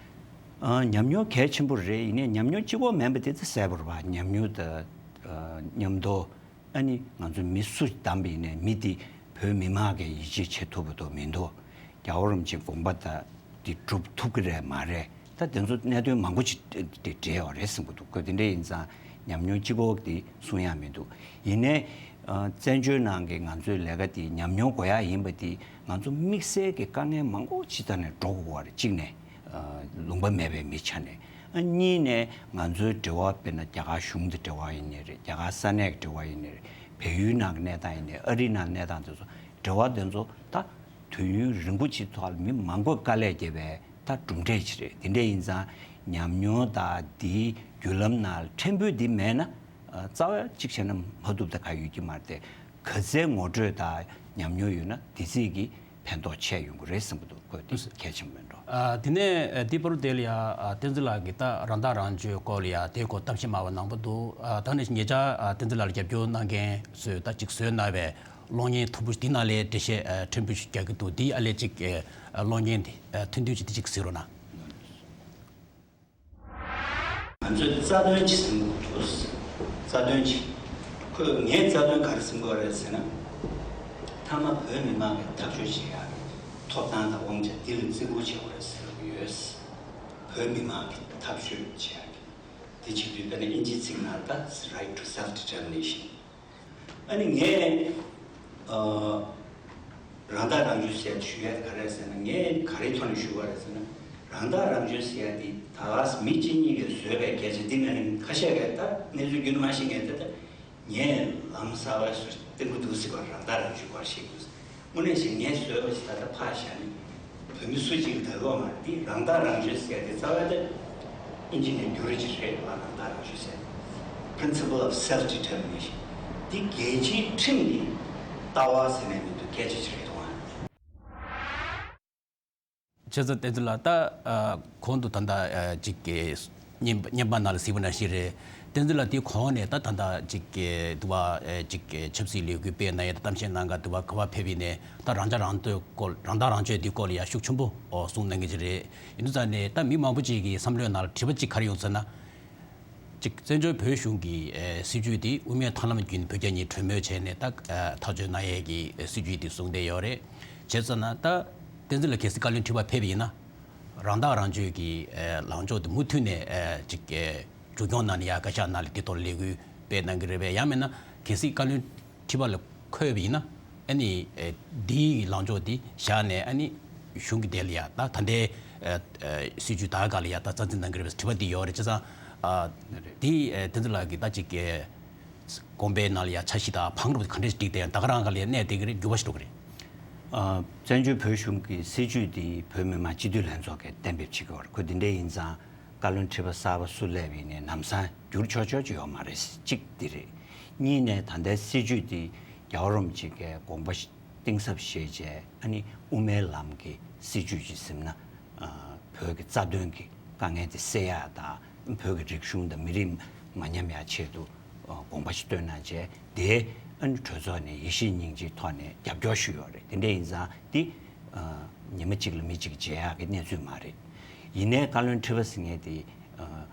ཨ་ཉམས་མྱོང་གལ་ཆེན་པོ་རེད། ཡིན་ནའི་ཉམས་མྱོང་གཅིག་པོ་མིན་པ་དེ་ཚོ་གསལ་པོ་རེད་པ། ཉམས་མྱོང་དང་ཨ་མཉམ་དུ། ཨ་ནི་ང་ཚོ་མི་སུ་བདམས་པ་ཡིན་ནའི་མི་དེ་བོད་མི་མང་གི་ཡིད་ཆེས་བྱེད་ཐུབ་པ་དང་མི་འདུག་རྒྱལ་བ་རིན་པོ་ཆེའི་དགོངས་པ་དང་དེ་སྒྲུབ་ཐུབ་ཀྱི་རེད་མ་རེད། ད་དེ་ཚོ་གནད་དོན་མང་པོ་ཅིག་དེ་འབྲེལ་བ་རེད་བསམ་གྱི་འདུག་ཁོས་དེ་འདྲ་ཡིན་ཙང་ཉམས་མྱོང་གཅིག་པོ་དེ་གསུང་ཡག་མི་འདུག་ཡིན་ནའི་ཨ་བཙན་བྱོལ་ནང་གི་ང་ཚོའི་ལས་ཀ་དེ་ཉམས་མྱོང་དགོས་ཡག་ཡིན་པ་དེ་ང་ཚོ་དམིགས་བསལ་གྱི་དཀའ་ངལ་མང་པོ་ཅིག་ཐོག་ནས་འགྲོ་དགོས་པ་རེད། གཅིག་ནས། ཨ་ལུང་པ་མེད་པའི་མི་ཆ་ནས། ཨ་གཉིས་ནས་ང་ཚོའི་འབྲེལ་བ་དཔེར་ན་རྒྱ་གར་གཞུང་དང་འབྲེལ་བ་ཡིན་ནའི་རེད། རྒྱ་གར་ས་གནས་ཀྱི་འབྲེལ་བ་ཡིན་ནའི་རེད། བལ་ཡུལ་ནང་གི་གནས་སྟངས་ཡིན་ནའི། ཨ་རིའི་ནང་གནས་སྟངས་དེ་ཚོ། འབྲེལ་བ་དེ་ཚོ་ད་དུས་ཡུན་རིང་པོ་ཅིག་ཐོག་ལ་མི་མང་པོས་དཀའ་ལས་བརྒྱབ་པའི་ད་གྲུབ་འབྲས་ཅིག་རེད། དེ་འདྲ་ཡིན་ཙང་ཉམས་མྱོང་དང་དེའི་བརྒྱུད་ལམ་ནང་ཕྲན་བུ་འདི་མེད་ན། ཨ་རྩ་བ་གཅིག་བྱས་ན་མ་ཐུབ་ད་ག་ཡོད་ཀྱི་མ་རེད་དེ། ག་ཚད་ངོ་སྤྲོད་དང་ཉམས་མྱོང་ཡོད་ན་དེ་ཚིག་གི་ཕན་ཐོགས་ཆེ་ཡོང་གི་རེད་བསམ་གྱི་འདུག་ཁོས་དེ་གལ་ཆེན་པོ་མིན་འགྲོ། ཨ་དེ་ནས་ཨ་དེའི་བར་དེ་ལ་ཡ་ཨ་བསྟན་འཛིན་ལགས་ཀྱིས་ད་རང་ཐག་རང་གཅོད་སྐོར་ལ་ཡ་དེའི་སྐོར་གཏམ་བཤད་མང་བ་གནང་པ་འདུག་ཨ་ད་ནི་ཉེ་ཆར་ཨ་བསྟན་འཛིན་ལགས་ལ་རྒྱབ་སྐྱོར་གནང་མཁན་ཚོས་ད་ཅིག་བཟོས་གནང་བའི་གློག་བརྙན་མཐོ་པོ་འདི་ནང་ལ་འགྲེལ་བཤད་ཨ་ཕྲན་བུ་ཞིག་རྒྱག་གི་འདུག་འདི་ཨ་ལས་ཅིག་ཨ་གློག་བརྙན་འདི་ཨ་ཐུང་ཐུང་ཅིག་འདི་ཅིག་གཟིགས་རོགས་གནང་། ང་ཚོས་རྩ་དོན་ཅིག་ཟིན་དགོས་འདུག་རྩ་དོན་ཅིག་ཁོས་ངས་རྩ་དོན་ག་རེ་ཟིན་དགོས་རེད་ཟེར་ན། མཐའ་མ་བོད་མི་མང་གི་ཐག་གཅོད་བྱེད་ཡག་གི་ཐོབ་ཐང་དང་དབང་ཆ་འདི་ལ་བརྩི་བཀུར་བྱེད་དགོས་རེད་ཟེར་གྱི་ཡོད། བོད་མི་མང་གི་ཐག་གཅོད་བྱེད་ཡག་གི། དེ་བྱེད་དུས་དཔེར་ན་ཨིན་ཇིའི་ཚིག་ནང་ད་right to self determination། ཨ་ནི་ངས་ཨ་རང་ཐག་རང་གཅོད་ཟེར་ཞུ་ཡ་དེ་ག་རེ་རེད་ཟེར་ན། ངས་ག་རེའི་ཐོག་ནས་ཞུ་བ་རེད་ཟེར་ན། རང་ཐག་རང་གཅོད་ཟེར་ཡ་དེ་ད་ག་སེ་མི་གཅིག་གཉིས་ཀྱིས་བཟོས་པའི་སྐད་ཆ་འདི་མིན་ན། ཁ་ཤས་ཀྱིས་ད་གནས་ཚུལ་རྒྱུན་དུ་མ་ཤེས་མཁན་དེ་ད་ངས་ལམ་གསར་པ་སུ་བསྟན་གྱི་འདུག་ཟེར་བ། རང་ཐག་རང་གཅོད་སྐོར་བཤད་ཀྱི་འདུག། དངོས་གནས་བྱས་ངས་བཟོས་པ་ཞིག་ད་ལྟ་ཕར་བཞག་ནས་བོད་མི་སུ་གཅིག་གིས་ད་གོ་མ་རེད། འདི་རང་ཐག་རང་གཅོད་ཟེར་དེ་རྩ་བའི་ད་ཨིན་ཇི་ནས་བསྒྱུར་རེ་ཅིག་རེད་བ། རང་ཐག་རང་གཅོད་ཟེར་principle of self determination། འདི་རྒྱལ་སྤྱིའི་ཁྲིམས་ཀྱི་ལྟ་བ་ཟེར་ནས་མི་འདུག། སྐད་ཆ་ཅིག་རེད་འདུག་ཨང་། བྱས་ཙང་བསྟན་འཛིན་ལགས། ད་ཨ་གོང་དུ་ད་ལྟ་ཨ་ཅིག་གི་བརྙན་པ་བརྙན་པ་ནང་ལ་གཟིགས་པ་ནང་བཞིན་རེད། བསྟན་འཛིན་ལགས་དེའི་གོང་ནས་ད་ད་ལྟ་ཅིག་གི་དུ་བ་ཨ་ཅིག་གི་ཆབ་སྲིད་ལས་འགུལ་སྤེལ་གནང་ཡས་ད་གཏམ་བཤད་གནང་ག་དུ་བ་ག་པར་ཕེབས་ཡིན་ནའི་ད་རང་ཐག་རང་གཅོད་སྐོར་རང་ཐག་རང་གཅོད་དེའི་སྐོར་ལ་ཡ་ཤུགས་ཆེན་པོ་ཨོ་གསུངས་གནང་གི་ཅིག་རེད། ཡིན་དུས་ཙང་ནས་ད་མི་མང་པོ་ཅིག་གི་བསམ་བློའི་ནང་ལ་དྲི་བ་ཅིག་ག་རེ་ཡོང་ཟེར་ན། གཅིག་བཙན་བྱོལ་བོད་གཞུང་གི་ཨེ་སྲིད་ཇུས་དེ་དབུ་མའི་ཐབས་ལམ་བརྒྱུད་ནས་བོད་རྒྱ་གཉིས་གྲོས་མོལ་བྱས་ནས་ད་ཨེ་ཐག་གཅོད་གནང་ཡས་ཀྱི་ཨེ་སྲིད་ཇུས་དེ་བཟུང་བསྡད་ཡོད་རེད། བྱས་ཙང་ན་ད་བསྟན་འཛིན་ལགས་གལ་སྲིད་བཀའ་བློན་ཁྲི་པ་ཕེབས་པ་ཡིན་ན། རང་ཐག་རང་གཅོད་ཀྱི་ཨེ་ལངས་ཕྱོགས་དེ་མུ་མཐུད་ནས་ཨེ་གཅིག་ཨེ་འཛུགས་སྐྱོང་གནང་ནས་ཡ་བཀའ་ཤག་ནང་ལ་དེ་ཐོག་ལས་འགུལ་སྤེལ་གནང་གི་རེད་པས། ཡང་མིན་ན་གལ་སྲིད་བཀའ་བློན་ཁྲི་པ་ལ་འཁོད་པ་ཡིན་ན། ཨ་ནི་ཨེ་འདིའི་ལངས་ཕྱོགས་འདི་བཞག་ནས་ཨ་ནི་གཞུང་གི་དེ་ལ་ཡ་ད་ད་ལྟའི་ཨེ་ཨེ་སྲིད་ཇུས་ད་ག་ལ་ཡ་ད་རྩ་འཛིན་གནང་གི་རེད་པས་དྲི་བ་འདི་ཡོད་རེད། བྱས་ཙང་ཨ་འདི་ཨེ་བསྟན་འཛིན་ལགས་ཀྱིས་ད་ཅིག་ཨེ་དགོངས་པའི་ནང་ལ་ཡ་འཆར་གཞི་དང་བང་རིམ་ག་འདྲས་བསྒྲིགས་ཏེ་ཡང་ད་ག་རང་ག་ལ་ཡ་གནས་བསྡད་ཀྱི་རེད། འགྱུར་བ་ཞིག་འགྲོ་གི་རེད། ཨ་བཙན་བྱོལ་བོད་གཞུང་གི་སྲིད་ཇུས་འདི་བོད་མི་མང་སྤྱི་འཐུས་ལྷན་ཚོགས་ཀྱིས་གཏན་འབེབས་བྱེད་ཀྱི་ཡོད་རེད། ཁོ་འདི་འདྲས་ཡིན་ཙང་བཀའ་བློན་ཁྲི་པ་གསར་པ་སུ་སླེབས་ཡིན་ནའི་ལམ་སང་འགྱུར་ཆོག་ཆོག་ཅིག་ཡོད་མ་རེད། གཅིག་འདི་རེད། གཉིས་ནས་ད་ལྟའི་སྲིད་ཇུས་འདི་རྒྱལ་བ་རིན་པོ་ཆེ་གིས་དགོངས་པ་གཏིང་ཟབ་བཞེས་བྱས། ཨ་ནི་དབུ་མའི་ལམ་གྱི་སྲིད་ཇུས་ཅིག་ཟིན་ན། ཨ་བོད་ཀྱི་རྩ་དོན་གྱི་དཀའ་ངལ་དེ་སེལ་ཡག་དང་། བོད་ཀྱི་རིག་གཞུང་དང་མི་རིགས་མ་ཉམས་ཡག་ཆེད་དུ་ཨ་དགོངས་པ་ཞིག་བཏོན་གནང་བྱས། དེ་ཨ་ནི་གྲོས་ཚོགས་ནས་ཡིད་ཆེས་སྙིང་རྗེའི་ཐོག་ནས་རྒྱབ་སྐྱོར་ཞུས་ཡོད་རེད། དེ་འདྲ་ཡིན་ཙང་འདི་ཨ་ཉི་མ་གཅིག་ལ་མི་གཅིག་བརྗེད་ཡག་གི་གནས་ཚུལ་མ་རེད། ཡིན་ནའི་བཀའ་བློན་ཁྲི་པ་ཟེར་མཁན་དེ་ཨ་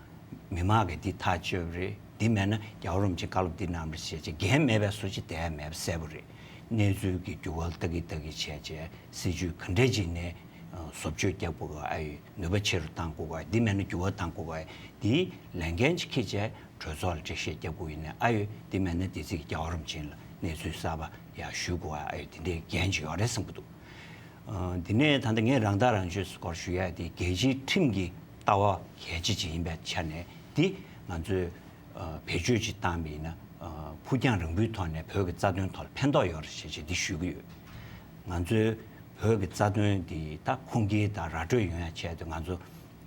མི་མང་གིས་འདི་ཐག་གཅོད་པ་རེད། འདི་མེད་ན་རྒྱལ་བ་རིན་པོ་ཆེས་བཀའ་སློབ་འདི་གནང་བ་རེད་ཟེར་བྱས་འགན་མེད་པའི་བཟོ་ཅིག་བསྡད་ཡ་མེད་པ་གསལ་པོ་རེད། གནས་ཚུལ་གྱི་འགྱུར་བ་ལ་ལྟ་གི་ལྟ་གི་བྱས་བྱས་སྲིད་ཇུས་ག་འདྲས་ཅིག་ནས་ཨ་བཟོ་བཅོས་རྒྱག་དགོས་ག་ཨ་ཡོད། ནུས་པ་ཆེ་རུ་གཏང་དགོས་ག་འདི་མེད་ན་འགྱུར་བ་གཏང་དགོས་ག་འདིའི་ལས་འགན་ཅིག་འཁྱེར་བྱས་གྲོས་ཚོགས་ལ་འགྲེལ་བཤད་རྒྱག་དགོས་ཡིན་ནའི་ཨ་ཡོད། འདི་མེད་ན་དེ་ཚིག་རྒྱལ་བ་རིན་པོ་ཆེ་ལ་གནས་ཚུལ་གསར་པ་ཡར་ཞུ་དགོས་ག་ཨ་ཡོད། དེ་འདྲའི་འགན་ཅིག་ཡོད་རེད་བསམ་གྱི་འདུག། ཨ་དེ་ནས་ད་ལྟ་ངས་རང་ཐག་རང་གཅོད་སྐོར་ཞུ་ཡ་དེ་རྒྱལ་སྤྱིའི་ཁྲིམས་ཀྱི་ལྟ་བ་གལ་ཆེ་ཅིག་ཡིན་པའི་ཆ་ནས། འདི་ང་ཚོས་ཨ་བེད་སྤྱོད་ཅིག་བཏང་བ་ཡིན་ན་ཨ་ཕུགས་རྒྱང་རིང་པོའི་ཐོག་ནས་བོད་ཀྱི་རྩ་དོན་ཐོག་ལ་ཕན་ཐོགས་ཡོད་རེད་ཅེས་བྱས་འདི་ཞུ་གི་ཡོད། ང་ཚོའི་བོད་ཀྱི་རྩ་དོན་འདི་ད་ཁུངས་སྐྱེལ་དང་ར་སྤྲོད་ཡོང་ཡ་ཆེད་དུ་ང་ཚོ་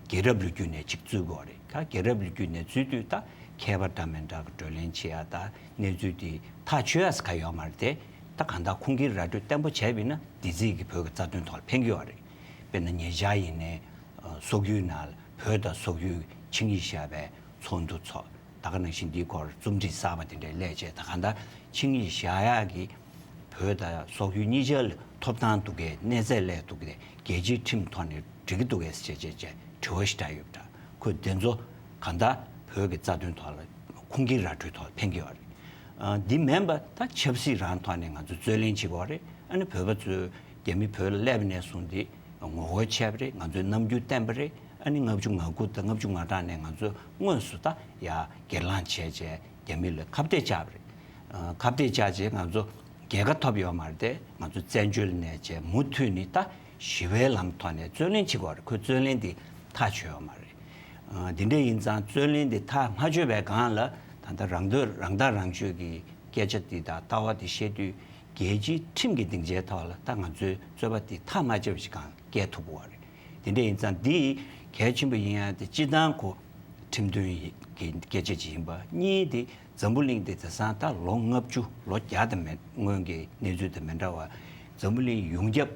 རྒྱལ་རབས་ལོ་རྒྱུས་ནས་ཅིག་བཙུགས་དགོས་རེད། ཁ་རྒྱལ་རབས་ལོ་རྒྱུས་ནས་བཙུགས་དུས་ད་མཁས་པ་འདྲ་མི་འདྲ་གི་བགྲོ་གླེང་བྱེད་ཡ་དང་གནས་ཚུལ་འདི་ཐག་ཆོད་ཡ་ཟེར་ག་ཡོད་མ་རེད་དེ། ད་གང་ལྟར་ཁུངས་སྐྱེལ་ར་སྤྲོད་བརྟན་པོ་བྱས་པ་ཡིན་ན་འདི་ཚིག་གི་བོད་ཀྱི་རྩ་དོན་ཐོག་ལ་ཕན་གྱི་ཡོད་རེད། དཔེར་ན་ཉེ་ཆར་ཡིན་ནའི་ཨ་སོག་ཡུལ་ནང་ལ་བོད་དང་སོག་ཡུལ་ཆིངས་ཡིག་བཞག་པའི་ཚོགས་འདུ་ཚོགས། ད་ག་ནང་བཞིན་འདིའི་སྐོར་རྩོམ་སྒྲིག་གསར་པ་དེ་འདྲའི་སླེབས་བྱས། ད་གང་ལྟར་ཆིངས་ཡིག་བཞག་ཡག་གི་བོད་དང་སོག་ཡུལ་གཉིས་ཆར་ལ་ཐོབ་ཐང་འདུག་གས། གནས་ཚད་སླེབས་འདུག་གས། རྒྱལ་སྤྱིའི་ཁྲིམས་ཐོག་ནས་འགྲིག་གི་འདུག་གས་ཟེར་བྱས་བྱས་དྲི་བ་ཞིག་བསྒྲགས་ཡོད་པ་འདྲ། ཁོས་དེ་ཚོ་གང་ལྟར་བོད་ཀྱི་རྩ་དོན་ཐོག་ལ་ཁུངས་སྐྱེལ་ར་སྤྲོད་ཐོག་ལ་ཕན་གྱི་ཡོད་རེད། ཨ་འདི་མིན་པ་ད་ཆབ་སྲིད་རང་ཐོག་ནས་ང་ཚོ་རྩོད་ལེན་བྱེད་དགོས་རེད། ཨ་ནི་བོད་པ་ཚོས་རྒྱ་མི་བོད་ལ་སླེབས་ནས་བཟུང་སྟེ་ངོ་རྒོལ་བྱས་པ་རེད། ང་ཚོའི་རྣམ་འགྱུར་བསྟན་པ་རེད། ཨ་ནི་ལྔ་བཅུ་ང་དགུ་དང་ལྔ་བཅུ་ང་གྲངས་ནས་ང་ཚོ་དངོས་སུ་ད་ཡར་སྒེར་ལངས་བྱས་བྱས་རྒྱ་མི་ལ་ཁ་གཏད་བཅག་པ་རེད། ཨ་ཁ་གཏད་བཅག་བྱས་ང་ཚོ་རྒྱལ་ཁ་ཐོབ་ཡོད་མ་རེད་དེ། ང་ཚོ་བཙན་བྱོལ་ནས་བྱས་མུ་མཐུད་ནས་ད་ཞི་བའི་ལམ་ཐོག་ནས་རྩོད་ལེན་བྱེད་དགོས་རེད། ཁོས་རྩོད་ལེན་དེ་ཐག་ཆོད་ཡོད་མ་རེད། ཨ་དེ་འདྲ་ཡིན་ཙང་རྩོད་ལེན་དེ་ཐག་མ་ཆོད་པའི་སྒང་ལ་ད་ལྟ་རང་འདོད་རང་ཐག་རང་གཅོད་ཀྱི་སྐད་ཆ་འདི་དང་ལྟ་བ་འདི་བཤད་དུས་རྒྱལ་སྤྱིའི་ཁྲིམས་ཀྱི་སྡིངས་ཆའི་ཐོག་ལ་ད་ང་ཚོའི་རྩོད་པ་འདི་ཐག་མ་ཆོད་པ་ཞིག་སྒང་བསྐྱལ་ཐུབ་དགོས་པ་རེད། དེ་འདྲ་ཡིན་ཙང་འདི་གལ་ཆེན་པོ་ཡིན་ཡ་དེ་སྤྱི་བཏང་ཁོ་ཁྲིམས་མཐུན་གྱི་སྐད་ཆ་ཅིག་ཡིན་པ། གཉིས་དེ་འཛམ་བུ་གླིང་འདི་དེང་སང་ད་ལོ་ལྔ་བཅུ་ལོ་བརྒྱ་དང་མེད་སྔོན་གྱི་གནས་ཚུལ་དང་མི་འདྲ་བ། འཛམ་བུ་གླིང་ཡོངས་ཁྱབ་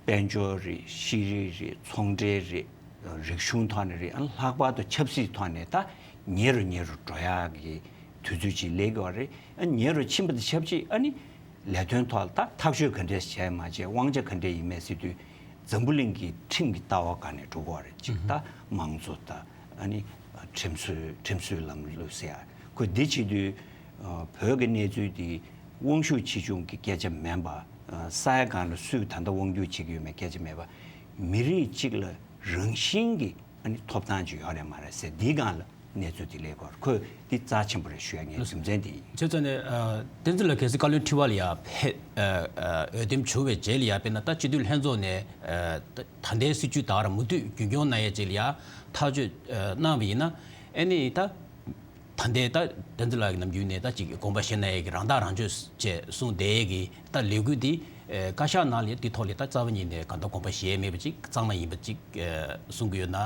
དཔལ་འབྱོར་རེད། ཤེས་རིག་རེད། ཚོང་འབྲེལ་རེད། རིག་གཞུང་ཐོག་ནས་རེད། ཨ་ལྷག་པར་དུ་ཆབ་སྲིད་ཐོག་ནས་ད་ཉེ་རུ་ཉེ་རུ་འགྲོ་ཡག་གི་དུས་ཚོད་ཅིག་སླེབས་ཀྱི་ཡོད་རེད། ཨ་ཉེ་རུ་ཕྱིན་པ་དང་ཆབས་ཅིག་ཨ་ནི་ལས་དོན་ཐོག་ལ་ད་ཐག་གཅོད་ག་འདྲས་བྱས་མ་བྱས། དབང་ཆ་ག་འདྲས་ཡིན་མིན་ཟེར་དུས་འཛམ་བུ་གླིང་གི་ཁྲིམས་ཀྱི་ལྟ་བ་སྒང་ནས་འགྲོ་གི་ཡོད་རེད། ཅིག་ད་དམངས་གཙོ་དང་ཨ་ནི་ཁྲིམས་སྲོལ་ཁྲིམས་སྲོལ་ལམ་ལུགས་ཟེར་ཡ། ཁོས་འདི་བྱེད་དུས་ཨ་བོད་ཀྱི་གནས་ཚུལ་འདི་དབང་ཤུགས་ཆེ་ཆུང་གི་སྐད་ཆ་མིན་པ། ས་ཡ་སྒང་ལ་སུས་ད་ལྟ་དབང་སྒྱུར་བྱེད་ཀྱི་ཡོད་མེད་སྐད་ཆ་མེད་པ། མི་རིགས་གཅིག་ལ་རང་བཞིན་གྱི་ཨ་ནི་ཐོབ་ཐང་ཅིག་ཡོད་རེད་མ་རེད་ཟེར། འདིའི་སྒང་ལ་གནས་ཚུལ་དེ་སླེབས་ཀྱི་ཡོད་རེད། ཁོས་འདི་རྩ་ཆེན་པོ་རེད་ཞུ་ཡ་ངའི་རྒྱུ་མཚན་དེ་ཡིན། བྱས་ཙང་ནས་ཨ། བསྟན་འཛིན་ལགས་གལ་སྲིད་བཀའ་བློན་ཁྲི་པ་ལ་ཡ་ཕེབས་ཨ། ཨ། འོས་འདེམས་བྱུང་བའི་རྗེས་ལ་ཡ་དཔེར་ན་ད་སྤྱི་འཐུས་ལྷན་ཚོགས་ནས་ཨ། ད་ད་ལྟའི་སྲིད་བྱུས་ད་ག་རང་མུ་མཐུད་རྒྱུན་སྐྱོང་གནང་ཡས་ཅིག་ལ་ཡ་ཐག་གཅོད་ཨ། གནང་བ་ཡིན་ན་ཨ་ནི་ད། ད་ལྟའི་ད་བསྟན་འཛིན་ལགས་ཀྱི་ནམ་རྒྱུན་ནས་ད་ཅིག་དགོངས་པ་བཞེས་གནང་ཡས་ཀྱི་རང་ཐག་རང་གཅོད་ཅེས་གསུངས་བསྡད་ཡས་ཀྱི་ད་ལས་འགུལ་འདི་ཨེ། བཀའ་ཤག་ནང་ལ་འདི་ཐོག་ལ་ད་རྩ་བ་ཉིད་ནས་གང་ལྟར་དགོངས་པ་བཞེས་མེད་པ་ཅིག་གཙང་མ་ཡིན་པ་ཅིག་ཨེ། གསུང་གི་ཡོད་ན་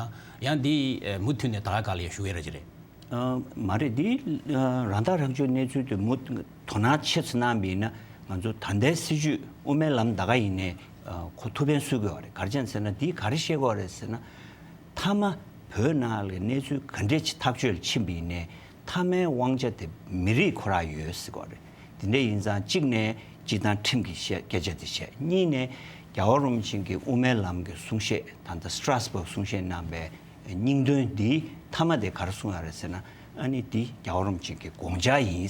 ཡང་འདི་ཨེ། མུ་མཐུད་ནས་ད་ག་ལ་ཡང་ཞུ་གི་ཡོད་རེད་ཅེས་རེད། ཨ། མ་རེད། འདི་ཨ། རང་ཐག་རང་གཅོད་གནས་ཚུལ་དེ་མུ་དོ་སྣང་ཆེ་ཙམ་གནང་བ་ཡིན་ན་ང་ཚོ་ད་ལྟའི་སྲིད་བྱུས་དབུ་མའི་ལམ་ད་ག་ཡིན་ནའི་ཨ། ཁོ་ཐུགས་ཕན་གསོས་ཀྱི་ཡོད་རེད། ག་རེ་བྱས་ཟེར་ན་འདིས་ག་རེ་བཤད་ཀྱི་ཡོད་རེད་ཟེར་ན། མཐའ་མ་བོད་ནང་ལ་གནས་ཚུལ་ག་འདྲས་ཅིག་ཐག་གཅོད་ལ་ཕྱིན་པ་ཡིན་ནའི་མཐའ་མའི་དབང་ཆ་དེ་མི་རིགས་ཁོ་རང་ཡོད་ཟེར་གྱི་ཡོད་རེད། དེ་འདྲ་ཡིན་ཙང་གཅིག་ནས་སྤྱིར་བཏང་ཁྲིམས་ཀྱི་བཤད་སྐད་ཆ་དེ་བཤད། གཉིས་ནས་རྒྱལ་བ་རིན་པོ་ཆེ་གི་དབུ་མའི་ལམ་གྱི་གསུང་བཤད། ད་ལྟ་སི་ཏྲ་སི་བྷག་གསུང་བཤད་གནང་པའི་སྙིང་དོན་འདིའི་མཐའ་མ་དེ་ག་རེ་གསུངས་ཡོད་རེད་ཟེར་ན། ཨ་ནི་འདི་རྒྱལ་བ་རིན་པོ་ཆེ་གི་དགོངས་འཆར་ཡིན།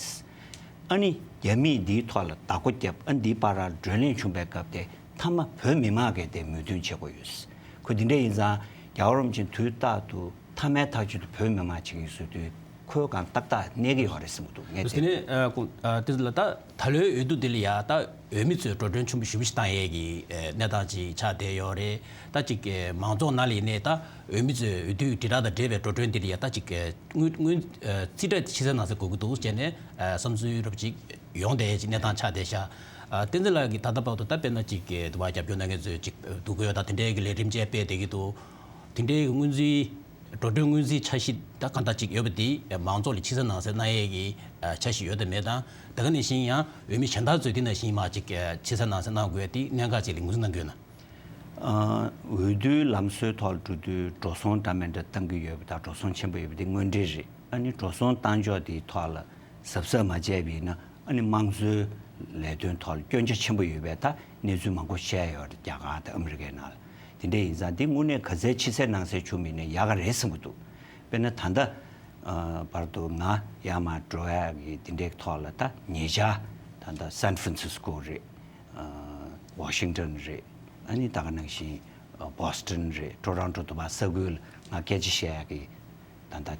ཨ་ནི་རྒྱ་མིས་འདིའི་ཐོག་ལ་བདག་པོ་བརྒྱབ། ཨ་ནི་འདིའི་བར་ལ་བགྲོ་གླེང་བྱུང་བའི་སྐབས་དེ་མཐའ་མ་བོད་མི་མང་གིས་དེ་མོས་མཐུན་བྱེད་དགོས་ཡོད། ཁོ་འདི་འདྲ་ཡིན་ཙང་རྒྱལ་བ་རིན་པོ་ཆེ་དུས་རྟག་ཏུ་མཐའ་མའི་ཐག་གཅོད་དེ་བོད་མི་མང་བྱེད་ཀྱི་ཡོད་ཟེར་དུས་ཁོའི་སྒང་ཏག་ཏག་གནས་ཀྱི་ཡོད་རེད་བསམ་གྱི་འདུག་ངས་དེ། དེ་ནས་ཨ། ཁོ་ཨ། དེ་ལ་ད་ད་ལོའི་འོས་བསྡུ་འདི་ལ་ཡ་ད་འོས་མི་ཚོས་འགྲོ་གྲོན་ཆེན་པོ་ཞེ་པོ་ཞིག་བཏང་ཡས་ཀྱི་ཨ། གནས་སྟངས་ཅིག་ཆགས་བསྡད་ཡོད་རེད། ད་ཅིག་ཨ། མང་ཚོགས་ནང་ལ་ཡིན་ནའི་ད་འོས་མི་ཚོས་འོས་བསྡུའི་དྲིལ་བསྒྲགས་དང་འབྲེལ་བའི་འགྲོ་གྲོན་འདི་ལ་ཡ་ད་ཅིག་ཨ། དངུལ་དངུལ་ཨ། རྩིས་ཁྲ་ཕྱི་གསལ་ནང་གསལ་དགོས་ཀྱི་འདུག་ཅེས་ནས་ཨ། བསམ་ཚུལ་རོབ་ཅིག་ཡོང་བསྡད་ཡས་ཀྱི་གནས་སྟངས་ཆགས་བསྡད་ཤག་ཨ། བསྟན་འཛིན་ལགས་ཀྱིས་ད་ལྟ་བར་དུ་ད་དཔེར་ན་ཅིག་ཨ། འདི་བ་རྒྱབ་སྐྱོར་གནང་མཁན་ཚོས་ཅིག་ཨ། འདུག་གི་ཡོད། ད་དེ་འདྲའི་གི་ལས་རིམ་ཅིག་སྤེལ་བསྡད་ཀྱི་འདུག་དེ་འདྲའི་གི་སྔོན་རྩིས། འགྲོ་གྲོན་སྔོན་རྩིས་འཆར་གཞི་ད་གང་ལྟར་ཅིག་ཡོད་པ་དེ་མང་ཚོགས་ལ་ཕྱི་གསལ་ནང་གསལ་གནང་ཡས་ཀྱི་འཆར་གཞི་ཡོད་དམ་མེད་དང་། དེ་ག་ནང་བཞིན་ཡང་འོས་མི་གཞན་དག་ཚོས་དེ་ནང་བཞིན་མར་ཅིག་ཕྱི་གསལ་ནང་གསལ་གནང་དགོས་ཡས་དེ་གནད་འགག་ཅིག་ལ་ངོས་འཛིན་གནང་གི་ཡོད་ན། ཨ། འོས་བསྡུའི་ལམ་སྲོལ་ཐོག་ལ་འགྲོ་དུས་འགྲོ་སོང་འདྲ་མི་འདྲ་བཏང་གི་ཡོད་པ་དང་འགྲོ་སོང་ཆེན་པོ་ཡོད་པ་དེ་དངོས་འབྲེལ་རེད། ཨ་ནི་འགྲོ་སོང་བཏང་ཕྱོགས་དེའི་ཐོག་ལ་གཟབ་གཟབ་མ་བྱས་པ་ཡིན་ན། ཨ་ནི་དམངས་གཙོའི་ལས་དོན་ཐོག་ལ་སྐྱོན་ཆ་ཆེན་པོ་ཡོད་པའི་ད་གནས་ཚུལ་མང་པོ་བཤད་ཡོད་རེད། རྒྱ་གར་དང་ཨ་མི་རི་ཀའི་ནང་ལ། དེ་འདྲ་ཡིན་ཙང་འདི་དངོས་གནས་ག་ཚད་ཕྱི་གསལ་ནང་གསལ་བྱུང་མིན་ནས་ཡག་ག་རེད་བསམ་གྱི་འདུག་དཔེར་ན་ད་ལྟ་ཨ། བར་དུ་ང་ཡར་མར་འགྲོ་ཡག་གི་དེ་འདྲའི་ཐོག་ལ་ད་ཉེ་ཆར་ད་ལྟ་སན་ཧྥ་རན་སིས་ཀོ་རེད། ཨ། ཝ་ཤིང་ཊོན་རེད། ཨ་ནི་ད་ག་ནང་བཞིན་ཨ། བོ་སི་ཊོན་རེད། ཊོ་རོན་ཊོ་དུ་བ་ས་ཁུལ་ལ་ང་སྐད་ཆ་བཤད་ཡག་གི་ད་ལྟ་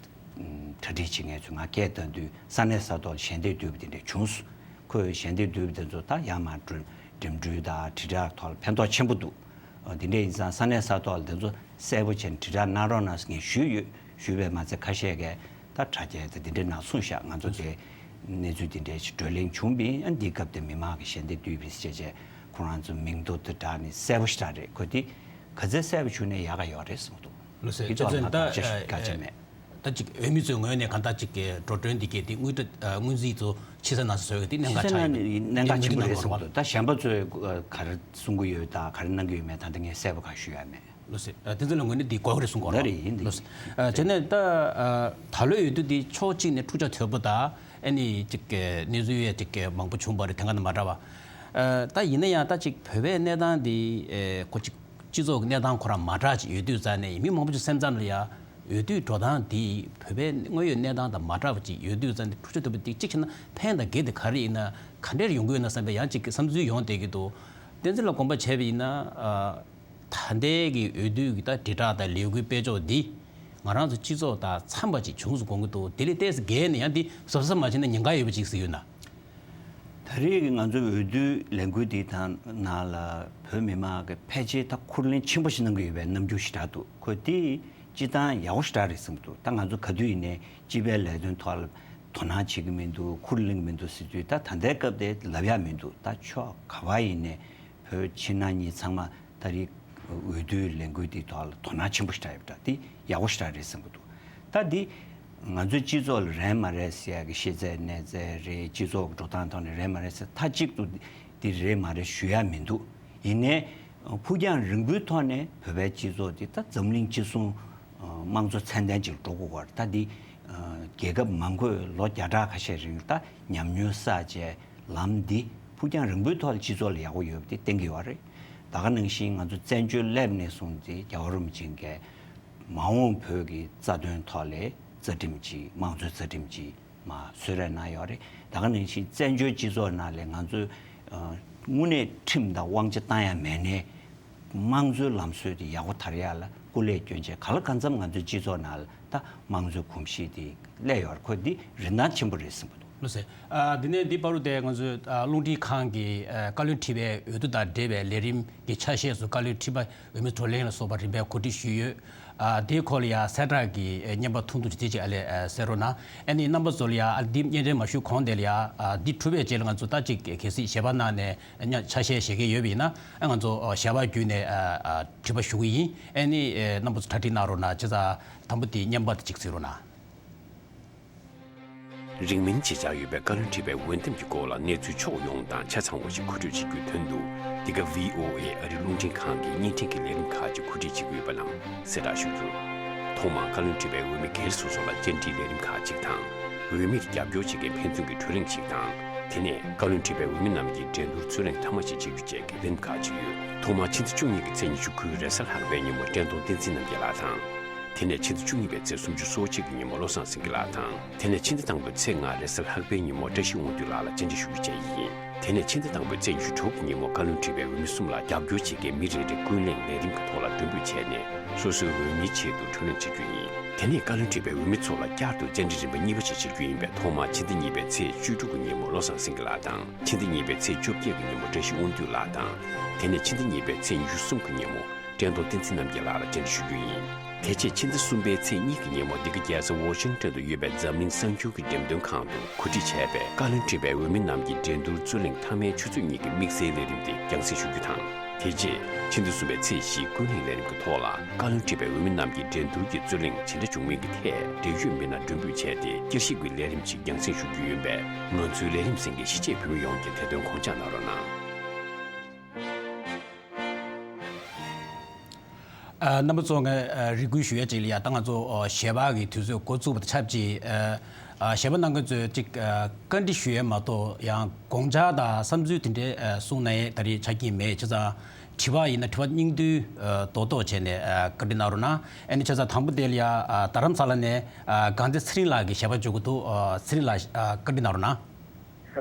གྲ་སྒྲིག་བྱེད་མཁན་ཚོས་ང་སྐད་བཏང་དུས་ས་གནས་ས་ཐོག་ལ་ཞལ་འདེབས་བསྡུས་པ་དེ་འདྲ་བྱུང་སོང་། ཁོས་ཞལ་འདེབས་བསྡུས་པ་དེ་ཚོ་ད་ཡར་མར་འགྲོ་འགྲིམ་འགྲུལ་དང་དྲིལ་བསྒྲགས་ཐོག་ལ་ཕན་ཐོགས་ཆེན་པོ་འདུག་ཨ། དེ་འདྲ་ཡིན་ཙང་ས་གནས་ས་ཐོག་ལ་དེ་ཚོ་གསལ་པོ་བྱས་ནས་དྲིལ་བསྒྲགས་གནང་རོགས་གནང་ཟེར་ངས་ཞུས་ཡོད། ཞུས་པས་མ་ཚད་ཁ་ཤས་ཀྱིས་ད་དྲ་རྒྱའི་དེ་འདྲའི་ནང་གསུངས་ཤག་ང་ཚོ་དེ་གནས་ཚུལ་དེ་འདྲའི་ཞིག་བགྲོ་གླེང་བྱུང་བ་ཡིན། ཨ། འདིའི་སྐབས་དེ་མི་མང་གི་ཞལ་འདེབས་བསྡུས་པ་ཡིན་ཟེར་བྱས། ཁོ་རང་ཚོ་མིང་ཐོ་དེ་དྲངས་ནས་གསལ་པོ་ཞེ་དྲག་རེད། ཁོ་དེ་ག་ཚད་གསལ་པོ་བྱུང་ན་ཡག་ག་ཡོད་རེད་བསམ་གྱི་འདུག་ལགས་སོ། དེ་ཐོག་ལ་ད་ང་དགག་བྱ་ཞིག་དགག་བྱ་མེད། ད་ཅིག་འོས་མི་ཚོའི་ངོས་ནས་གང་ལྟར་ཅིག་གི་འགྲོ་གྲོན་འདི་གའི་དེ་དངུལ་ད་ཨ། སྔོན་རྩིས་ཚོ་ཕྱི་གསལ་ནང་གསལ་བཟོ་ཡག་དེ་གནད་འགག་ཆགས་ཡོད་རེད། ཕྱི་གསལ་ནང་གནད་འགག་ཆེན་པོ་རེད་བསམ་གྱི་འདུག་ད་གཞན་པ་ཚོས་ཨ། ག་རེ་གསུང་གི་ཡོད་དང་ག་རེ་གནང་གི་ཡོད་མེད་ད་ལྟ་ངས་གསལ་པོ་གང་ཞུ་ཡ་མེད། ལགས་སོ། ཨ། བསྟན་འཛིན་ལགས་ངོས་ནས་འདི་གོ་གི་རེད་གསུང་གི་ཡོད་རེད། ལགས་ཡིན་འདི། ལགས་སོ། ཨ། བྱས་ནས་ད་ཨ། ད་ལོའི་འོས་བསྡུ་འདི་ཕྱོགས་གཅིག་ནས་འཁྲུག་ཆ་དོད་པོ་དང་ཨ་ནི་ཅིག་གི་གནས་ཚུལ་ཡ་ཅིག་གི་མང་པོ་བྱུང་བ་རེད། དེ་ག་དང་མ་འདྲ་བ། ཨ། ད་ཡིན་ན་ཡང་ད་ཅིག་བོད་པའི་གནས་སྟངས་འདི་ཨ། ཁོ་ཅིག་སྤྱི་ཚོགས་ཀྱི་གནས་སྟངས་ཁོ་རང་མ་འདྲ་ཅིག་ཡོད་དུས་ཙང་ནས་མི་མང་པོ་ཅིག་སེམས་ཙམ་ལ་ཡ་འོས་བསྡུའི་འགྲོ་སྟངས་འདི་བོད་པའི་དངོས་ཡོད་གནས་སྟངས་དང་མ་འདྲ་བ་ཅིག་ཡོད་དུས་ཙང་ནས་འཁྲུག་ཆ་དོད་པོ་འདི་གཅིག་བྱས་ན་ཕན་དང་བརྒྱད་དེ་ག་རེ་ཡིན་ན་ག་འདྲས་ཡོང་གི་ཡོད་ན་བསམ་པའི་ཡང་ཅིག་གི་བསམ་ཚུལ་ཡོང་བསྡད་ཀྱི་འདུག་བསྟན་འཛིན་ལགས་དགོངས་པ་བྱས་པ་ཡིན་ན་ཨ། ད་ལྟའི་གི་འོས་བསྡུ་གི་ད་དྲིལ་བསྒྲགས་དང་ལས་འགུལ་སྤེལ་ཕྱོགས་འདི་ང་རང་ཚོ་སྤྱི་ཚོགས་དང་འཚམས་པ་ཅིག་བྱུང་སོང་དགོངས་ཀྱི་འདུག་དེ་ལས་ཏོག་ཙམ་བརྒལ་ནས་ཡང་འདི་གཟབ་གཟབ་མ་བྱས་ན་ཉེན་ཁ་ཡོད་པ་ཅིག་ཟེར་ཡོད་ན། ད་རེས་ཀྱི་ང་ཚོའི་འོས་བསྡུའི་ལས་འགུལ་འདིའི་ཐང་ནང་ལ་བོད་མི་མང་གིས་ཕལ་ཆེར་ད་ཁུར་ལེན་ཆེན་པོ་ཞིག་གནང་གི་ཡོད་པའི་རྣམ་འགྱུར་ཞིག་རག་འདུག་ཁོ་དེ་སྤྱིར་བཏང་ཡག་པོ་ཞིག་རག་རེད་བསམ་གྱི་འདུག་ད་ང་ཚོ་ག་དུས་ཡིན་ནའི་སྤྱི་པའི་ལས་དོན་ཐོག་ལ་དོ་སྣང་བྱེད་ཀྱི་མི་འདུག་ཁུར་ལེན་གྱི་མི་འདུག་ཟེར་དུས་ད་ད་ལྟའི་སྐབས་དེ་ལབ་ཡག་མི་འདུག་ད་ཕྱོགས་ག་པར་ཡིན་ནའི་བོད་ཕྱི་ནང་གཉིས་ཚང་མ་ད་རེས་འོས་བསྡུའི་ལས་འགུལ་འདིའི་ཐོག་ལ་དོ་སྣང་ཆེན་པོ་ཞིག་རག་ཡོད་པ་འདྲ། འདི་ཡག་པོ་ཞིག་རག་རེད་བསམ་གྱི་འདུག་ད་འདི་ང་ཚོའི་སྤྱི་ཚོགས་ལ་རེད་མ་རེད་ཟེར་ཡག་གི་ཤེས་ཚད་གནས་ཚད་རེད། སྤྱི་ཚོགས་ཀྱི་འགྲོ་སྟངས་ཐོག་ནས་རེད་མ་རེད་ཟེར་མཐའ་གཅིག་ཏུ་འདི་རེད་མ་རེད་ཞུ་ཡག་མི་འདུག་ཡིན་ནའི་ཕུགས་རྒྱང་རིང་པོའི་ཐོག་ནས་བོད་པའི་སྤྱི་ཚོགས་འདི་ད་འཛམ་གླིང་སྤྱི་སྲུང་དམངས་གཙོ་ཚད་ལྡན་ཅིག་འགྲོ་དགོས་པ་རེད། ད་འདི་རྒྱལ་ཁབ་མང་པོས་ལོ་བརྒྱ་ཕྲག་ཁ་ཤས་རིང་ད་ཉམས་མྱོང་བསགས་བྱས་ལམ་འདི་ཕུགས་རྒྱང་རིང་པོའི་ཐོག་ལ་སྤྱི་ཚོགས་ལ་ཡག་པོ་ཡོད་པ་དེ་བསྟན་གྱི་ཡོད་རེད། ད་ག་ནང་བཞིན་ང་ཚོ་བཙན་བྱོལ་སླེབས་ནས་བཟུང་སྟེ་རྒྱལ་བ་རིན་པོ་ཆེ་གིས་མ་འོངས་བོད་ཀྱི་རྩ་དོན་ཐོག་ལ་རྩ་ཁྲིམས་ཅིག་དམངས་གཙོའི་རྩ་ཁྲིམས་ཅིག་མར་གསོལ་རས་གནང་ཡོད་རེད། ད་ག་ནང་བཞིན་བཙན་བྱོལ་སྤྱི་ཚོགས་ནང་ལ་ང་ཚོས་ཨ། དངོས་གནས་ཁྲིམས་དང་དབང་ཆ་བཏང་ཡ་མེད་ནའི་དམངས་གཙོའི་ལམ་སྲོལ་དེ་ཡག་པོ་དར་ཡ་ལ་སྐུ་ལས་བསྐྱོན་བྱས། གང་ལ་གང་འཚམ་ང་ཚོའི་སྤྱི་ཚོགས་ནང་ལ་ད་དམངས་གཙོའི་གོམས་གཤིས་དེ་སླེབས་ཡོད་རེད། ཁོ་འདི་རིན་ཐང་ཆེན་པོ་རེད་བསམ་གྱི་འདུག། ལགས་སོ། ཨ། འདི་ནས་འདི་བར་དུ་དེ་ང་ཚོས་ཨ་རླུང་འཕྲིན་ཁང་གི་ཨ་བཀའ་བློན་ཁྲི་པའི་འོས་བསྡུ་དང་འབྲེལ་བའི་ལས་རིམ་གྱི་ཆ་ཤས་སུ་བཀའ་བློན་ཁྲི་པ་འོས་མི་བགྲོ་གླེང་ལ་སོགས་པ་རིམ་པས་གོ་སྒྲིག་ཞུས་ཡོད། ཨ། དེའི་སྐོར་ལ་ཡང་གསལ་བསྒྲགས་ཀྱི་ཨ་བརྙན་པར་ཐུང་ཐུང་ཅིག་དེ་ཅིག་ཨ་ལས་ཨ་གསན་རོགས་གནང་། ཨ་ནི་རྣམ་པ་ཚོ་ལ་ཡང་ཨ་འདི་སྙན་སྒྲོན་མ་ཞུ་གོང་དེ་ལ་ཡང་ཨ་འདི་གྲུབ་པའི་རྗེས་ལ་ང་ཚོ་ད་ཅིག་གལ་སྲིད་ཞལ་པར་གནང་ནས་ཨ་ཆ་ཤས་བཞེས་མཁན་ཡོད་པ་ཡིན་ན། ཨ་ང་ཚོ་ཨ་ཞལ་པར་བརྒྱུད་ནས་ཨ་ཨ་དྲི་བ་ཞུ་གི་ཡིན། ཨ་ནི་ཨ་རྣམ་པ་ཚོ་གྲ་སྒྲིག་གནང་རོགས་གནང་། བྱས་ཙང་དང་པོ་དེ་བརྙན་པར་དེ་ཅིག་གཟིགས་རོགས་གནང་། རིང་མིན་ཇེ་ཆག་ཡོད་པའི་བཀའ་བློན་ཁྲི་པའི་འོས་འདེམས་ཀྱི་སྐོར་ལ་གནས་ཚུལ་ཕྱོགས་ཡོངས་དང་ཆ་ཚང་བ་ཞིག་གོ་སྒྲིག་བྱེད་རྒྱུའི་དོན་དུ། འདི་ག་ཝི་ཨོ་ཨེ་ཨ་རི་རླུང་འཕྲིན་ཁང་གིས་བརྙན་འཕྲིན་གྱི་ལས་རིམ་ཁག་ཅིག་གོ་སྒྲིག་བྱེད་ཀྱི་ཡོད་པ་རྣམས་གསལ་བསྒྲགས་ཞུ་རྒྱུ། ཐོག་མར་བཀའ་བློན་ཁྲི་པའི་འོས་མི་སྒེར་སོ་སོ་ལ་བཅར་འདྲིའི་ལས་རིམ་ཁག་ཅིག་དང་། འོས་མིར་རྒྱབ་སྐྱོར་བྱེད་མཁན་ཕན་ཚུན་གྱི་བགྲོ་གླེང་ཞིག་དང་། དེ་ནས་བཀའ་བློན་ཁྲི་པའི་འོས་མི་རྣམས་ཀྱི་འགྲན་བསྡུར་རྩོད་གླེང་མཐའ་མ་ཞིག་བྱེད་རྒྱུ་བཅས་ཀྱི་ལས་རིམ་ཁག་ཅིག་ཡོད། ཐོག་མར་ཕྱི་ཟླ་བཅུ་གཉིས་ཀྱི་ཚེས་ཉི་ཤུ་དགུའི་རེས་གཟའ་ལྷག་པའི་ཉིན་མོ་བཀྲས་མཐོང་བསྟན་འཛིན་རྣམ་རྒྱལ་ལགས་དང་། དེ་ནས་ཕྱི་ཟླ་བཅུ་གཉིས་པའི་ཚེས་སུམ་ཅུ་སོ་གཅིག་གི་ཉིན་མོ་བློ་བཟང་སེང་གེ་ལགས་དང་། དེ་ནས་ཕྱི་ཟླ་དང་པོའི་ཚེས་ལྔ་རེས་གཟའ་ལྷག་པའི་ཉིན་མོ་བཀྲ་ཤིས་དབང་འདུས་ལགས་ལ་བཅར་འདྲི་ཞུ་རྒྱུ་བཅས་ཡིན། དེ་ནས་ཕྱི་ཟླ་དང་པོའི་ཚེས་ཉི་ཤུ་དྲུག་གི་ཉིན་མོ་བཀའ་བློན་ཁྲི་པའི་འོས་མི་གསུམ་ལ་རྒྱབ་སྐྱོར་བྱེད་མཁན་མི་རེ་རེ་ཀུན་གླེང་ལས་རིམ་གྱི་ཐོག་ལ་མགྲོན་འབོད་བྱས་ནས་སོ་སོའི་འོས་མིའི་ཆེད་དུ་བགྲོ་གླེང་བྱེད་རྒྱུ་ཡིན། དེ་ནས་བཀའ་བློན་ཁྲི་པའི་འོས་མི་ཚོ་ལ་བསྐྱར་དུ་བཅར་འདྲི་རིམ་པ་གཉིས་པ་ཞིག་བྱེད་རྒྱུ་ཡིན་པས། ཐོག་མར་ཕྱི་ཟླ་གཉིས་པའི་ཚེས་བཅུ་དྲུག་གི་ཉིན་མོ་བློ་བཟང་སེང་གེ་ལགས་དང་། ཕྱི་ཟླ་གཉིས་པའི་ཚེས་བཅོ་བརྒྱད་ཀྱི་ཉིན་མོ་བཀྲ་ཤིས་དབང་འདུས་ལགས་དང་། དེ་ནས་ཕྱི་ཟླ་གཉིས་པའི་ཚེས་ཉི་ཤུ་གསུམ་གྱི་ཉིན་མོ་བཀྲས་མཐོང་བསྟན་འཛིན་རྣམ་རྒྱལ་ལགས་ལ་བཅར་འདྲི་ཞུ་རྒྱུ་ཡིན། དེ་རྗེས་ཕྱི་ཟླ་གསུམ་པའི་ཚེས་གཉིས་ཀྱི་ཉིན་མོ་འདི་ག་རྒྱལ་ས་ཝོ་ཤིང་ཊོན་དུ་ཡོད་པའི་འཛམ་གླིང་གསར་འགྱུར་གྱི་འགྲེམས་སྟོན་ཁང་དུ་གོ་སྒྲིག་བྱས་པའི་བཀའ་བློན་ཁྲི་པའི་འོས་མི་རྣམས་ཀྱི་འགྲན་བསྡུར་རྩོད་གླེང་མཐའ་མའི་ཆུ་ཚོད་གཉིས་ཀྱི་དམིགས་བསལ་ལས་རིམ་དེ་རྒྱང་སྲིང་ཞུ་རྒྱུ་དང་། དེ་རྗེས་ཕྱི་ཟླ་གསུམ་པའི་ཚེས་བཞིའི་ཀུན་གླེང་ལས་རིམ་གྱི་ཐོག་ལ་བཀའ་བློན་ཁྲི་པའི་འོས་མི་རྣམས་ཀྱི་འགྲན་བསྡུར་གྱི་རྩོད་གླེང་ཇི་འདྲ་བྱུང་མིན་གྱི་ཐད་འབྲེལ་ཡོད་མི་སྣ་མགྲོན་འབོད་བྱས་ཏེ་བསྐྱར་ཞིབ་ཀྱི་ལས་རིམ་ཞིག་རྒྱང་སྲིང་ཞུ་རྒྱུ་ཡིན་པས། ང་ཚོའི་ལས་རིམ་གསན་མཁན་གཞིས་བྱེས་བོད་མི་ཡོངས་ཀྱིས་དེ་དོན་དགོངས་འཇགས་གནང་རོགས་གནང་། ཨ། རྣམ་པ་ཚོ། ངས་ཨ་རེ་སྐུལ་ཞུ་ཡ་ཅིག་ལ་ཡ། ད་ང་ཚོ་ཨ་ཞལ་པར་གྱི་དུས་ཚོད་འགོ་བཙུགས་པ་དང་ཆབས་ཅིག་ཨ་ཨ་ཞལ་པར་གནང་མཁན་ཚོས་ཅིག་ཨ་བཀའ་འདྲི་ཞུ་ཡས་མ་གཏོགས་ཡང་དགོངས་འཆར་དང་བསམ་ཚུལ་དེ་འདྲའི་ཨ་གསུང་གནང་ཡས་ད་རེས་ཆ་རྐྱེན་མེད། བྱས་ཙང་དྲི་བ་ཡིན་ན་དྲི་བ་སྙིང་བསྡུས་ཨ་རྡོག་རྡོག་བྱས་ནས་ཨ་བཀའ་འདྲི་གནང་རོགས་གནང་། ཨ་ནི་བྱས་ཙང་དང་པོ་དེ་ལ་ཡ་ཨ་རྡ་རམ་ས་ལ་ནས་ཨ་དགའ་ལྡན་ཚེ་རིང་ལགས་ཀྱིས་ཞལ་པར་འབྱོར་གྱི་འདུག། ཨ་ཚེ་རིང་ལགས་ཨ་བཀའ་འདྲི་གནང་རོགས་གནང་།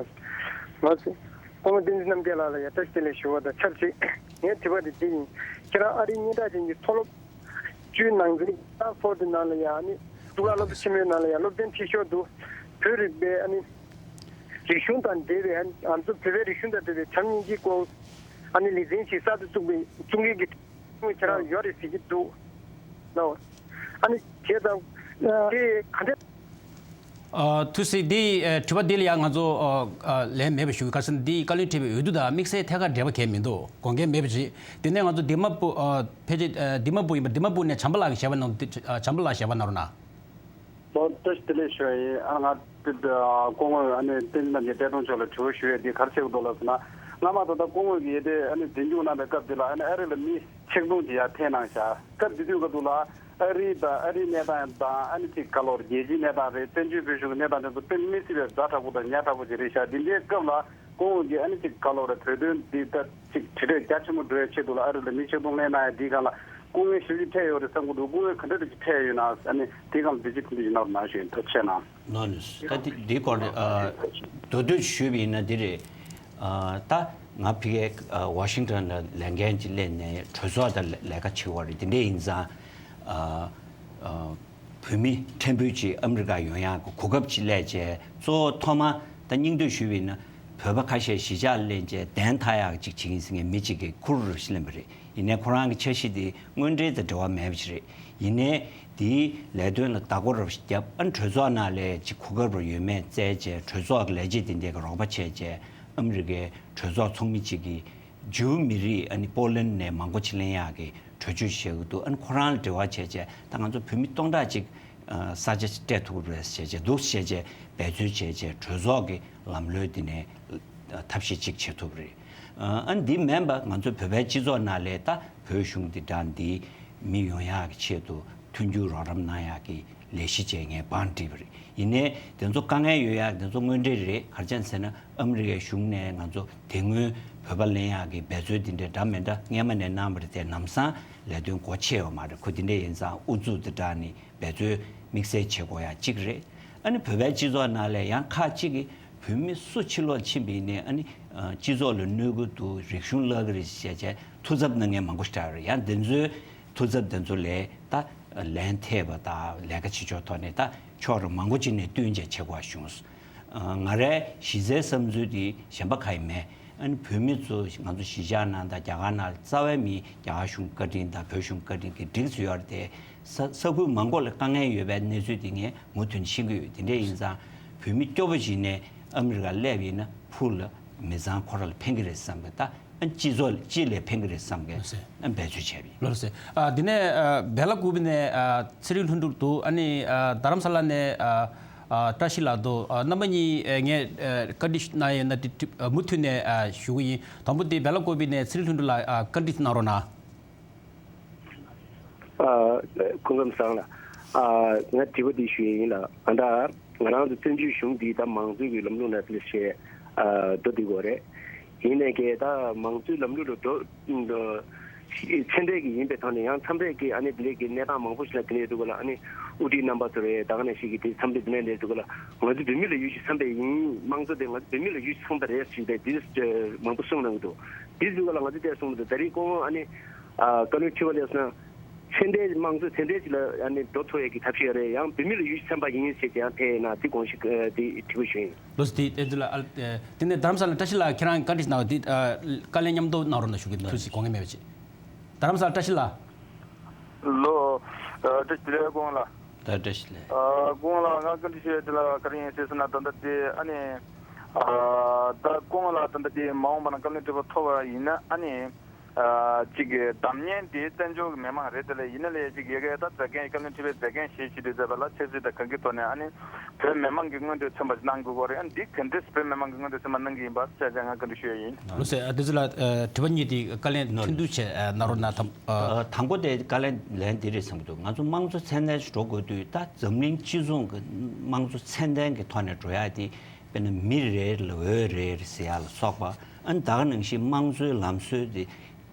ལགས་སོ། སྐུ་ངོ་བསྟན་འཛིན་རྣམ་རྒྱལ་ལགས་ལ་ཡ་བཀྲ་ཤིས་བདེ་ལེགས་ཞུ་བ་དང་ཆབས་ཅིག་ངའི་དྲི་བ་དེ་འདི་ཡིན། ཁྱེད་རང་ཨ་རིའི་སྙན་གྲགས་ཅན་གྱི་མཐོ་སློབ་བཅུའི་ནང་འཛིན་སྟན་ཧྥོར་ཌི་ནང་ལ་ཡ་ནི་གཙུག་ལག་སློབ་གྲྭ་ཆེན་མོའི་ནང་ལ་ཡ་སློབ་ཚན་ཁྲིད་ཤོག་འདུག། བོད་རིག་པའི་ཨ་ནི་རིག་གཞུང་དང་འབྲེལ་བའི་ཨ་ནི་ང་ཚོ་བོད་པའི་རིག་གཞུང་དང་འབྲེལ་བའི་བྱམས་སྙིང་རྗེའི་སྐོར་ཨ་ནི་ལེ་ཚན་ཞིག་གསར་དུ་བཙུགས་པའི་བཙུགས་མཁན་གྱི་ཁྱེད་རང་ཡོད་རེད་ཟེར་གྱི་འདུག་ལགས། ཨ་ནི་བྱས་ཙང་དེ་ག་འདྲ། ཨ་ཐུགས་སྲིད། འདི་ཨ་དྲི་བ་འདི་ལ་ཡང་ང་ཚོ་ཨ་ཨ་ལན་མེད་པ་ཞུ་གི། ག་རེ་ཟེར་ན་འདི་བཀའ་བློན་ཁྲི་པའི་འོས་བསྡུ་དང་དམིགས་བསལ་ཐད་ཀར་འབྲེལ་བ་གང་ཡང་མི་འདུག། དགོངས་འགལ་མེད་པ་བྱེད། དེ་ནས་ང་ཚོ་དི་མ་པུར་ཨ་ཕལ་ཆེར་ཨ་དི་མ་པུར་ཡིན་པ། དི་མ་པུར་ནས་བྱམས་པ་ལགས་ཀྱི་ཞལ་པར་གནང་འདུག། ཨ་བྱམས་པ་ལགས་ཞལ་པར་གནང་རོགས་གནང་། ལགས་སོ། བཀྲ་ཤིས་བདེ་ལེགས་ཞུ་ཡ་ཡིན། ཨ་ང་དེ་སྐུ་ངོ་ཨ་ནི་བསྟན་འཛིན་རྣམ་རྒྱལ་བཀྲས་མཐོང་མཆོག་ལ་དྲི་བ་ཞུ་ཡ་འདི་ག་རེ་བྱེད་དགོས་འདུག་ལབ་ཟེར་ན། སྔ་མ་ད་ལྟ་སྐུ་ངོ་གིས་དེ་ཨ་ནི་འཛིན་སྐྱོང་གནང་པའི་སྐབས་འདི་ལ་ཨ་ནི་ཨ་རི་ལ་མི་ཆིག་སྟོང་ཅིག་ཡར་ཐད་གནང་ཤག། སྐབས་དེ་དུས་སྐབས་དུ་ལ་ཨ་རི་དང་ཨ་རིའི་གནས་སྟངས་དང་ཨ་ནི་ཅིག་ག་ལོར་རྒྱལ་སྤྱིའི་གནས་སྟངས་རེད། བཙན་བྱོལ་བོད་གཞུང་གི་གནས་སྟངས་དེ་ཚོ་དཔེ་མི་སྲིད་པའི་ཛ་དྲག་པོ་དང་ཉག་ཕྲ་པོ་ཅིག་རེད་ཤག། འདི་འདྲའི་སྐབས་ལ་སྐུ་ངོ་གིས་ཨ་ནི་ཅིག་ག་ལོར་བོད་དོན་འདི་ལྟ་ཅིག་དྲི་རེས་རྒྱ་ཆེན་པོ་འགྲོ་ཡའི་ཆེད་དུ་ལ་ཨ་རི་ལ་མི་ཆིག་སྟོང་ལེན་གནང་ཡ་འདིའི་སྒང་ལ་སྐུ་ངོའི་ཞབས་ཕྱི་འཕྲད་ཡོད་རེད་བསམ་གྱི་འདུག། སྐུ་ངོས་ག་འདྲ་འདྲ་ཅིག་འཕྲད་ཡོད་ན་ཨ་ནི་འདིའི་སྒང་ལ་འགྲེལ་བརྗོད་ཐུང་ཐུང་ཅིག་གནང་རོགས་གནང་ཞུ་ཡིན། ཐུགས་རྗེ་གནང་། ལགས་ནི་ད་འདི་འདིའི་སྐོར་ཨ་མདོར་བསྡུས་ཞུས་པ་ཡིན་ན་འདི་རེད། ཨ་ད་ང་ཕ་གིར་ཨ་ཝ་ཤིང་ཊོན་ལ་ལས་འགན་ཅིག་ལེན་ནས་གྲོས་ཚོགས་དང་ལས་ཀ་བྱེད་པ་རེད། དེ་འདྲ་ཡིན་ཙང་ཨ་ཨ་བོད་མི་ཕྲན་བུ་ཅིག་ཨ་མི་རི་ཀ་ཡོང་ཡག་གི་གོ་སྐབས་ཅིག་སླེབས་བྱས། གཙོ་བོ་ཐོག་མ་ད་སྙིང་བསྡུས་ཞུས་པ་ཡིན་ན་བོད་པ་ཁ་ཤས་གཞིས་ཆགས་ལེན་བྱས་གདན་འཐག་ཡག་ཅིག་བྱེད་ཀྱི་ཡིན་ཟེར་མཁན་མི་གཅིག་གིས་ཁུར་རུ་ཞིག་ལེན་པ་རེད། ཡིན་ནའི་ཁོ་རང་གི་འཆར་གཞི་དེ་དངོས་འབྲེལ་དང་འབྲེལ་བ་མེད་པ་ཞིག་རེད། ཡིན་ནའི་དེའི་ལས་དོན་ལ་བདག་པོ་རབ་ཞིག་བརྒྱབ། ཨ་ནི་གྲོས་ཚོགས་ནང་ལ་ཅིག་གོ་སྐབས་རབ་ཡོད་མེད་བཙལ་བྱས། གྲོས་ཚོགས་ཀྱི་ལས་བྱེད་དེ་འདྲས་ཀྱི་རོགས་པ་བྱས་བྱས། ཨ་མི་རི་ཀའི་གྲོས་ཚོགས་ཚོགས་མི་གཅིག་གིས་ཇིའུ་མི་རིགས་ཨ་ནི་པོ་ལན་ནས་མང་པོ་ཅིག་ལེན་ཡག་གི་གྲོས་ཆོད་བཞག་གི་འདུག། ཨ་ནི་ཁོ་རང་ལ་འབྲེལ་བ་བྱས་བྱས། ད་ང་ཚོ་བོད་མི་སྟོང་ཕྲག་ཅིག་ཨ་ས་ཆ་སྤྲད་ཐུབ་རེད་ཟེར་བྱས། འདུག་ཟེར་བྱས་འབད་རྩོལ་བྱས་བྱས་གྲོས་ཚོགས་ཀྱི་ལམ་ལྷོད་དེ་ནས་ཐབས་ཤེས་ཅིག་བྱེད་ཐུབ་རེད། ཨ་ནི་འདི་མིན་པ་ང་ཚོ་བོད་པའི་སྤྱི་ཚོགས་ནང་ལ་ད་བོད་གཞུང་འདི་འདྲ་འདི་མི་ཡོང་ཡག་གི་ཆེད་དུ་མཐུན་འགྱུར་རོགས་རམ་གནང་ཡག་གི་ལས་གཞི་བྱས་ངས་བང་བསྒྲིགས་པ་རེད། ཡིན་ནའི་དེ་ཚོ་དཀའ་ངལ་ཡོད་ཡག་དེ་ཚོ་དངོས་འབྲེལ་རེད། ག་རེ་བྱས་ཟེར་ན་ཨ་མི་རི་ཀའི་གཞུང་ནས་ང་ཚོ་དེ་སྔོན་བོད་པ་ལེན་ཡག་གི་འབད་རྩོལ་འདི་འདྲ་འདྲ་མི་འདྲ་སྔས་མ་ནས་གནང་བ་རེད་དེ། ལམ་སང་ལས་དོན་སྒོ་ཕྱེ་ཡོད་མ་རེད། ཁོ་འདི་འདྲ་ཡིན་ཙང་ཨུ་ཚུགས་འདི་དྲག་ནི་འབད་རྩོལ་དམིགས་བསལ་བྱེད་དགོས་ཡག་གཅིག་རེད། ཨ་ནི་བོད་པའི་སྤྱི་ཚོགས་ནང་ལ་ཡང་ཁག་གཅིག་གིས་ བོད་མི་སུ་ཕྱི་ལོགས་ཕྱིན་པ་ཡིན་ནའི་ཨ་ནི་སྤྱི་ཚོགས་ལ་གནོད་ཀྱི་འདུག་རིག་གཞུང་བརླག་གི་རེད་ཟེར་བྱས་ཐུགས་འཚབ་གནང་མཁན་མང་པོ་ཞིག་འདྲ་རེད། ཡང་དེ་ཚོའི་ཐུགས་འཚབ་དེ་ཚོ་ལས་ད་ལན་ཐེབས་པ་དང་ལས་ཀ་བྱེད་ཕྱོགས་ཐོག་ནས་ད་ཕྱོགས་རིས་མང་པོ་ཅིག་ནས་བསྟུན་བྱས་བྱེད་དགོས་བྱུང་། ང་རའི་གཞི་རྩའི་བསམ་ཚུལ་དེ་གཞན་པ་གང་ཡང་མེད། ཨ་ནི་བོད་མི་ཚོ་ང་ཚོ་གཞིས་ཆགས་ནང་དང་རྒྱ་གར་ནང་རྩ་བའི་མི་རྒྱ་གར་གཞུང་བཀའ་དྲིན་དང་བོད་གཞུང་བཀའ་དྲིན་གྱི་འགྲིག་ཚུལ་ཡོད་རེད་དེ། ས་ས་ཁུལ་མང་པོ་ལ་དཀའ་ངལ་ཡོད་པའི་གནས་ཚུལ་དེ་ངས་མུ་མཐུད་ནས་ཤེས་ཀྱི་ཡོད། དེ་འདྲ་ཡིན་ཙང་བོད་མི་སྐྱོ་པོ་ཞིག་ནས་ཨ་མི་རི་ཀར་སླེབས་ཡིན་ན་ཕུགས་ལ་མི་ཚང་ཁོ་རང་ལ་ཕན་གྱི་རེད་བསམ་གི། ད་ཨ་སྤྱི་ཚོགས་སྤྱི་ལ་ཕན་གྱི་རེད་བསམ་གི། ལགས་སེ། ཨ་འབད་རྩོལ་བྱས་པ་ཡིན། ལགས་སེ། ཨ་དེ་ནས་ཨ་སྦེ་ལ་ཀུ་པི་ནས་ཨ་ཚེ་རིང་ལྷུན་གྲུབ་འདུག་ཨ་ནི་ཨ་རྡ་རམ་ས་ལ་ནས་ཨ་ཨ་བཀྲ་ཤིས་ལགས་འདུག་ཨ་རྣམ་པ་གཉིས་ཨ་ངས་ཨ་བཀའ་འདྲི་གནང་ཡོད་ན་དེ་ཨ་མུ་མཐུད་ནས་ཨ་ཞུ་གི་ཡིན། དང་པོ་དེ་སྦེ་ལ་ཀུ་པི་ནས་ཚེ་རིང་ལྷུན་གྲུབ་ལགས་ཨ་བཀའ་འདྲི་གནང་རོགས་གནང་། ཨ། སྐུ་ཁམས་བཟང་ལགས། ཨ། ང་དྲི་བ་འདི་ཞུ་ཡས་ཡིན་ལགས། ཨ་ད་ང་རང་ཚོ་བཙན་བྱོལ་གཞུང་འདི་ད་མང་གཙོའི་གི་ལམ་ལུགས་ནང་དེ་ལས་བཤད། ཨ། འགྲོ་བསྡད་ཡོད་རེད། ཡིན་ནའི་གི་ད་མང་གཙོའི་ལམ་ལུགས་ལ་འགྲོ་འགྲོ་ཚན་རིག་གི་ཡིན་པའི་ཐོག་ནས་ཡང་མཚམས་རེ་གི་ཨ་ནི་དེ་ལས་གི་གནས་སྟངས་མང་པོ་ཞིག་ལ་དེ་ལས་འདུག་ག་ལ། ཨ་ནི་དབུ་ཁྲིད་རྣམ་པ་ཚོ་རེད། ད་ག་ནང་བཞིན་གི་དེ་མཚམས་རེ་དེ་ནས་ལས་འདུག་ག་ལ། ང་ཚོ་བོད་མི་ལ་ཡུལ་ཤུལ་འཚམས་པ་ཡིན། དམངས་གཙོ་དེ་ང་ཚོ་བོད་མི་ལ་ཡུལ་ཤུལ་འཚམས་པ་རེད་ཟེར་ཏེ་དེ་མང་པོ་གསུངས་གནང་གི་འདུག་དེ་འདུག་ག་ལ། ང་ཚོ་དེར་གསུངས་མི་འདུག་ད་རེས་ཁོང་ཨ་ནི། ཨ། བཀའ་བློན་ཁྲི་པ་ལགས་སོང་ན། ཚན་རིག་དམངས་གཙོ་ཚན་རིག་ཅིག་ལ་ཨ་ནི་འགྲོ་ཐུབ་ཡས་ཀྱི་ཐབས་ཤེས་ཡོད་རེད། ཡང་བོད་མི་ལ་ཡུལ་ཤུལ་འཚམས་པ་ཡིན་ཞེས་ཀྱང་ཐལ་ཡིན་ན་དེ་དགོངས་ཞུ་ཨ་དེ་དྲི་བ་ཞུ་ཡིན། ལགས་སོ། དེ་དེ་ཚོ་ལ་ཨ་དེ་ནས་རྡ་རམ་ས་ལ་བཀྲ་ཤིས་ལགས་ཁྱེད་རང་བཀའ་འདྲི་གནང་བ་དེ་ཨ་བཀའ་ལན་མཉམ་དུ་གནང་རོགས་གནང་ཞུ་གི་འདུག་ཐུགས་སུ་དགོངས་ངེས་མེད་པ་ཅིག་རྡ་རམ་ས་ལ་བཀྲ་ཤིས་ལགས། ལོ། ཨ་བཀྲ་ཤིས་བདེ་ལེགས་སྐུ་ངོ་ལགས། ད་བཀྲ་ཤིས་བདེ་ལེགས། ཨ་སྐུ་ངོ་ལགས། ང་བཀའ་འདྲི་ཞུ་ཡས་དེ་ལ་ག་རེ་ཡིན་ཟེར་ཟེར་ན་ད་ལྟ་དེ་ཨ་ནི། ཨ་ད་སྐུ་ངོ་ལགས་ད་ལྟ་དེ་མ་འོངས་པ་ན་བཀའ་བློན་ཁྲི་པ་ཐོབ་པ་ཡིན་ན་ཨ་ནི། ཨ་གཅིག་གི་གདམ་ངན་དེ་བཙན་བྱོལ་གྱི་མི་མང་རེད། དེ་ལས་ཡིན་ན་ལས་གཅིག་ཡ་གི་ད་མཛད་འགན་བཀའ་བློན་ཁྲི་པའི་མཛད་འགན་བཞེས་བྱས་དུས་ཚོད་པ་ལ་ཆབ་སྲིད་དང་གང་གི་ཐོག་ནས་ཨ་ནི་བོད་མི་མང་གི་མངོན་འདོད་མཚོན་པ་ཞིག་གནང་དགོས་ཀྱི་རེད། ཨ་ནི་འདི་ག་འདྲས་བོད་མི་མང་གི་མངོན་འདོད་མཚོན་པ་གནང་གི་ཡིན་པ་བཅས་ཀྱང་ང་བཀའ་འདྲི་ཞུ་ཡ་ཡིན། ལགས་སོ། ཨ་དེ་ཚོ་ལ་ཨ་དྲི་བ་གཉིས་དེ་བཀའ་ལན་ཐུང་ཐུང་བྱས་ཨ་གནང་རོགས་གནང་དང་། ཨ་དང་པོ་དེ་བཀའ་ལན་ལན་འདི་རེད་བསམ་གྱི་འདུག་ང་ཚོ་དམངས་གཙོ་ཚད་ལྡན་ཞིག་འགྲོ་དགོས་དུས་ད་འཛམ་གླིང་སྤྱི་ཚོགས་ཀྱི་དམངས་གཙོ་ཚད་ལྡན་གྱི་ཐོག་ནས་འགྲོ་ཡ་དེ། དཔེར་ན་མི་རེ་ལ་འོས་རེ་ཟེར་ཡ་ལ་སོགས་པ། ཨ་ནི་ད་ག་ནང་བཞིན་དམངས་གཙོའི་ལམ་སྲོལ་དེ་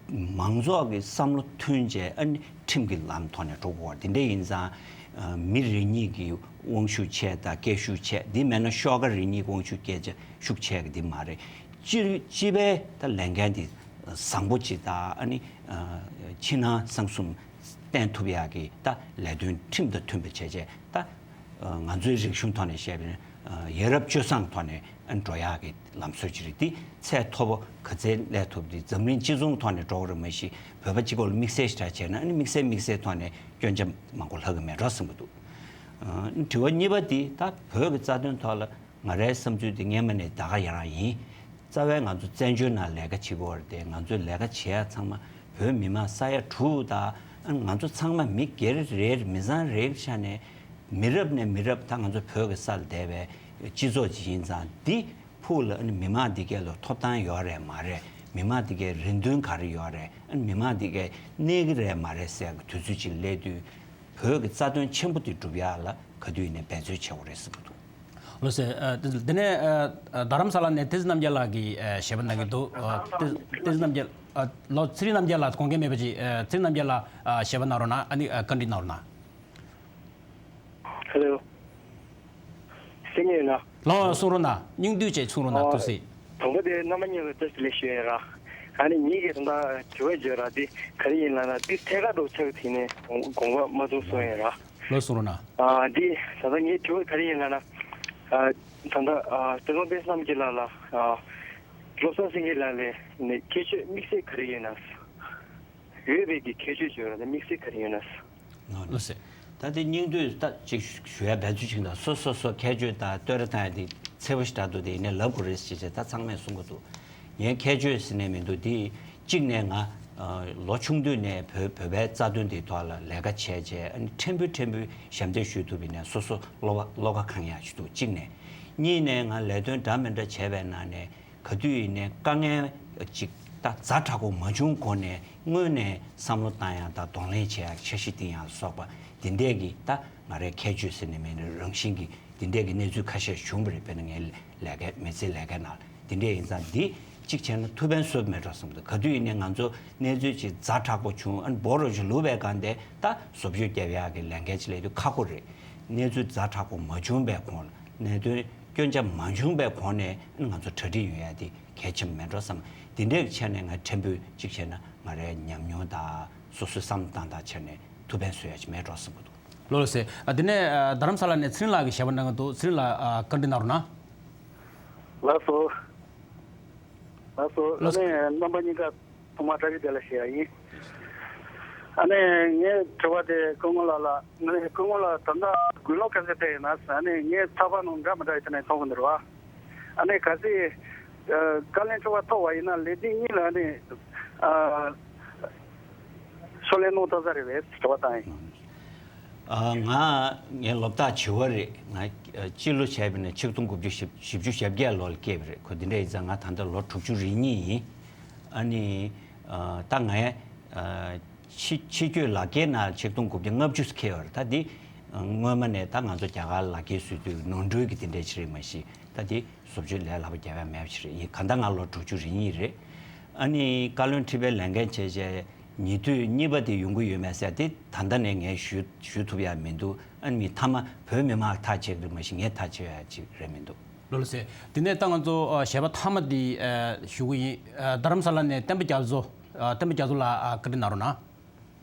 མང་ཚོགས་ཀྱི་བསམ་བློ་མཐུན་བྱས་ཨ་ནི་ཁྲིམས་ཀྱི་ལམ་ཐོག་ནས་འགྲོ་དགོས་པ་དེ་འདྲ་ཡིན་ཙང་། ཨ་མི་རེ་གཉིས་ཀྱི་དབང་ཤུགས་ཆེ་དང་སྐད་ཤུགས་ཆེ། དེ་མེད་ན་ཤོག་ཁ་རེ་གཉིས་དབང་ཤུགས་སྐད་ཆ་ཤུགས་ཆེ་གི་དེ་མ་རེད། སྤྱི་སྤྱི་པའི་ད་ལས་འགན་དེ་བཟང་པོ་ཅིག་དང་ཨ་ནི་ཕྱི་ནང་གསང་གསུམ་བསྟན་ཐུབ་ཡག་གི་ད་ལས་དོན་ཁྲིམས་དང་མཐུན་པ་བྱས་བྱས་ད་ང་ཚོའི་རིག་གཞུང་ཐོག་ནས་བཤད་པ་ཡིན་ན་ཡ་རབས་སྤྱོད་བཟང་ཐོག་ནས་འགྲོ་ཡག་གི་ལམ་སྲོལ་ཅིག་རེད། དེ་ཚད་མཐོ་པོ་ག་ཚད་སླེབས་ཐུབ། དེ་འཛམ་གླིང་སྤྱི་ཚོགས་ཐོག་ནས་འགྲོ་གི་རེད། མ་གཞི་བོད་པ་གཅིག་པོ་ལ་དམིགས་བསལ་ཞེ་དྲག་བྱས་ན་ཨ་ནི་དམིགས་བསལ་དམིགས་བསལ་ཐོག་ནས་སྐྱོན་ཆ་མང་པོ་ལྷག་གི་མེད་འགྲོ་བསམ་གྱི་འདུག་དྲི་བ་གཉིས་པ་དེ་ད་བོད་ཀྱི་རྩ་དོན་ཐོག་ལ། ང་རའི་བསམ་ཚུལ་འདི་སྔས་མ་ནས་ད་ག་ཡང་ཡིན། རྩ་བའི་ང་ཚོ་བཙན་བྱོལ་ནང་ལས་ཀ་བྱེད་དགོས་རེད་དེ། ང་ཚོས་ལས་ཀ་བྱེད་ཡ་ཚང་མ་བོད་མི་མང་ས་ཡ་དྲུག་དང་། ང་ཚོ་ཚང་མ་མི་སྒེར་རེད། མི་ཚང་རེའི་ཆ་ནས་མི་རབས་ནས་མི་རབས་ད་ང་ཚོ་བོད་ཀྱི་ས་ལ་བསྡད་པའི་སྤྱི་ཚོགས་ཅིག་ཡིན་ཙང་། འདི་ཕུགས་ལ་མི་མང་འདི་གས་ལ་ཐོབ་ཐང་ཡོད་རེད་མ་རེད། མི་མང་འདི་གས་རེ་འདུན་ག་རེ་ཡོད་རེད། མི་མང་འདི་གས་གནས་ཀྱི་རེད་མ་རེད་ཟེར་གྱི་དུས་ཚོད་ཅིག་སླེབས་དུས། བོད་ཀྱི་རྩ་དོན་ཆེན་པོ་དེ་སྒྲུབ་ཡ་ལ་ག་དུས་ཡིན་ནའི་འབད་རྩོལ་བྱེད་དགོས་རེད་བསམ་གྱི་འདུག་ལགས་སོ། ཨ་དེ་དེ་ནས་ཨ་རྡ་རམ་ས་ལ་ནས་བསྟན་འཛིན་རྣམ་རྒྱལ་ལགས་ཀྱིས་ཨ་ཞལ་པར་གནང་གི་འདུག་ཨ་བསྟན་བསྟན་འཛིན་རྣམ་རྒྱལ། ཨ་ལགས་ཚེ་རིང་རྣམ་རྒྱལ་ལགས་དགོངས་འགལ་མེད་པ་ཅིག་ཨ་ཚེ་རིང་རྣམ་རྒྱལ་ལགས་ཨ་ཞལ་པར་གནང་རོགས་གནང་། ཨ་ནི་ཨ་བཀའ་འདྲི་གནང་རོགས་གནང་། ཧེ་ལོ། གསན་ཡོད་ན། ལགས་གསུང་རོགས་གནང་། སྙིང་བསྡུས་བྱས་གསུང་རོགས་གནང་། ཨ་ཐུགས་སྲིད། དང་པོ་དེ་རྣམ་པ་གཉིས་ལ་བཀྲ་ཤིས་བདེ་ལེགས་ཞུ་ཡ་ཡིན་ར། ཨ་ནི་ངེད་ཀྱིས་ད་ལྟ་དྲི་བ་བརྗོད་ར་དེ་ག་རེ་ཡིན་ལབ་ན། དེ་ཐད་ཀར་དུ་ཆགས་ཐིག་ནས་དགོངས་པ་མ་ཚོམ་གསུང་ཡ་ཡིན་ར། ལགས་གསུང་རོགས་གནང་། ཨ་འདི་ད་ལྟ་ངའི་དྲི་བ་ག་རེ་ཡིན་ལབ་ན། ཨ་ད་ལྟ་ཨ་སྤྲུལ་སྐུ་བསྟན་རྣམ་རྒྱལ་ལགས་ལ་ཨ་བློ་བཟང་སེང་གེ་ལགས་ལས་ནས་ཁྱད་ཆོས་དམིགས་བསལ་ག་རེ་ཡོད་ན། ཡོད་པའི་གི་ཁྱད་ཆོས་བརྗོད་ར་དེ་དམིགས་བསལ་ག་རེ་ཡོད་ན། ལགས་སེ། ད་དེ་སྙིང་བསྡུས་ད་ཅིག་ཞུ་ཡ་འབད་རྩོལ་ཅིག་དང་། སོ་སོ་སོ་ཁྱད་ཆོས་དང་བསྟོད་ར་བཏང་ཡ་དེ་འཚེར་པོ་ཞིག་འདྲ་འདུག་དེ་ཡིན་ནའི་ལབ་དགོས་རེད་ཟེར་བྱས་ད་ཚང་མས་གསུང་གི་འདུག་ངའི་ཁྱད་ཆོས་ཟེར་ནས་མི་འདུག་དེ་གཅིག་ནས་ང་ལོ་ཆུང་དུས་ནས་བོད་བོད་པའི་རྩ་དོན་དེའི་ཐོག་ལ་ལས་ཀ་བྱས་བྱས། ཨ་ནི་ཕྲན་བུ་ཕྲན་བུ་ཞབས་འདེགས་ཞུ་ཐུབ་པ་ཡིན་ནའི་སོ་སོ་བློ་ཁ་བློ་ཁ་འཁང་ཡག་ཅིག་འདུག་གཅིག་ནས། གཉིས་ནས་ང་ལས་དོན་འདྲ་མི་འདྲ་བྱས་པའི་ནང་ནས། ག་དུས་ཡིན་ནའི་དཀའ་ངལ་ཅིག་ད་ཛ་དྲག་པོ་མ་བྱུང་གོང་ནས་སྔོན་ནས་བསམ་བློ་བཏང་ཡག་དང་གདོང་ལེན་བྱེད་ཡག་འཆར་གཞི་བཏིང་ཡག་ལ་སོགས་པ་འདི་འདྲས་ཀྱི་ད་ང་རའི་ཁྱད་ཆོས་ཟེར་ནས་མིན་ན་རང་བཞིན་གྱི་འདི་འདྲས་ཀྱི་གནས་ཚུལ་ཁ་ཤས་བྱུང་བ་རེད། དཔེར་ན་ངའི་ལས་ཀའི་མི་ཚེའི་ལས་ཀའི་ནང་འདི་འདྲས་ཡིན་ཙང་འདི་གཅིག་བྱས་ན་ཐུགས་ཕན་གསོས་མེད་འགྲོ་བསམ་འདུག་ག་དུས་ཡིན་ནའི་ང་ཚོ་གནས་ཚུལ་ཅིག་ཛ་དྲག་པོ་བྱུང་། ཨ་ནི་བོ་རོ་ཅིག་ལུས་པའི་སྒང་དེ་ད་བཟོ་བཅོས་རྒྱབ་ཡག་གི་ལས་འགན་ཅིག་ལས་དུས་ཁག་པོ་རེད། གནས་ཚུལ་ཛ་དྲག་པོ་མ་བྱུང་བའི་གོང་ལ་གནད་དོན་ སྐྱོན་ཆ་མ་བྱུང་པའི་གོང་ནས་ང་ཚོ་གྲ་སྒྲིག་ཡོང་ཡ་དེ་གལ་ཆེན་པོ་མེད་འགྲོ་བསམ། དེ་འདྲའི་ཆ་ནས་ང་ཕྲན་བུ་གཅིག་བྱས་ན་ང་རའི་ཉམས་མྱོང་དང་སོ་སོའི་བསམ་བློ་བཏང་སྟངས་ཆ་ནས་ཐུགས་ཕན་གསོས་ཡ་ཅིག་མེད་འགྲོ་བསམ་གྱི་འདུག། ལགས་སོ། ཨ་དེ་ནས་ཨ་རྡ་རམ་ས་ལ་ནས་ཚེ་རིང་ལགས་ཀྱི་ཞལ་པར་གནང་གི་འདུག། ཚེ་རིང་ལགས་ཨ་བཀའ་འདྲི་གནང་རོགས་གནང་། ལགས་སོ། ལགས་སོ། ལགས་སོ། ཨ་ནི་རྣམ་པ་གཉིས་ཀ་ཐོག་མར་བཀྲ་ཤིས་བདེ་ལེགས་ཞུ་ཡ་ཡིན། ཨ་ནི་ངའི་དྲི་བ་དེ་སྐུ་ངོ་ལགས་ལ། ཨ་ནི་སྐུ་ངོ་ལགས་ད་ལྟ་དགུང་ལོ་ག་ཚོད་ཕེབས་ཡོད་ན་ཟེར། ཨ་ནི་ངའི་ཚགས་པར་ནང་འདྲ་མི་འདྲ་ཡོད་དེ་ནས་མཐོང་གི་འདུག་ར། ཨ་ནི་གལ་སྲིད་ཨ་བཀའ་བློན་ཁྲི་པ་ཐོབ་པ་ཡིན་ན་ལས་དེ་གཉིས་ལ་ཨ་ནི་ཨ་ཕྱག་ལས་གནང་ཐུབ་ས་རེད་པས་དྲི་བ་བཏང་ཡིན། ཨ་ང་ངའི་སློབ་རྟགས་བྱི་བ་རེད། ང་ཨ་སྤྱི་ལོ་བྱས་པ་ཡིན་ན་ཆིག་སྟོང་དགུ་བརྒྱ་བཞི་བཅུ་ཞེ་བརྒྱད་ལོ་ལ་སྐྱེས་པ་རེད། ཁོ་དེ་འདྲ་ཡིན་ཙང་ང་ད་ལྟ་ལོ་དྲུག་ཅུ་རེ་གཉིས་ཡིན། ཨ་ནི་ཨ་ད་ངས་ཨ་ཕྱི་ཕྱི་སྐྱོད་ལག་འཁྱེར་ནང་ཆིག་སྟོང་དགུ་བརྒྱ་ལྔ་བཅུ་ཁེལ་བ་རེད། ད་འདི་སྔོན་མ་ནས་ད་ང་ཚོ་རྒྱ་གར་ལག་འཁྱེར་བཟོ་དུས་ནོར་འཁྲུལ་གྱི་དེ་འདྲ་ཅིག་རེད། མ་གཞི་ད་འདི་བཟོ་བཅོས་ལས་སླ་པོ་རྒྱག་ཡ་མེད་པ་ཞིག་རེད། ཡིན་གང་ལྟར་ང་ལོ་དྲུག་ཅུ་རེ་གཉིས་རེད། ཨ་ནི་བཀའ་བློན་ཁྲི་པའི་ལས་འགན་བྱས་བྱས་ཉེ་དུས་གཉིས་པ་དེ་ཡོང་གི་ཡོད་མེད་ཟེར་དེ་ད་ལྟ་ནས་ངས་ཞུ་ཞུ་ཐུབ་ཡ་མི་འདུག། ཨ་ནི་མི་ཐ་མ་བོད་མི་མང་ཐག་བཅད་ཀྱི་རེད། མ་གཞི་ངས་ཐག་བཅད་ཡ་ཅིག་རེད་མི་འདུག། ལགས་སོ། དེ་ནས་ད་ང་ཚོ་ཨ་ཞལ་པར་མཐའ་མ་འདི་ཨ་ཞུ་གི་ཡིན། ཨ་རྡ་རམ་ས་ལ་ནས་བསྟན་པ་རྒྱ་མཚོ། ཨ་བསྟན་པ་རྒྱ་མཚོ་ལགས་ཨ་བཀའ་འདྲི་གནང་རོགས་གནང་།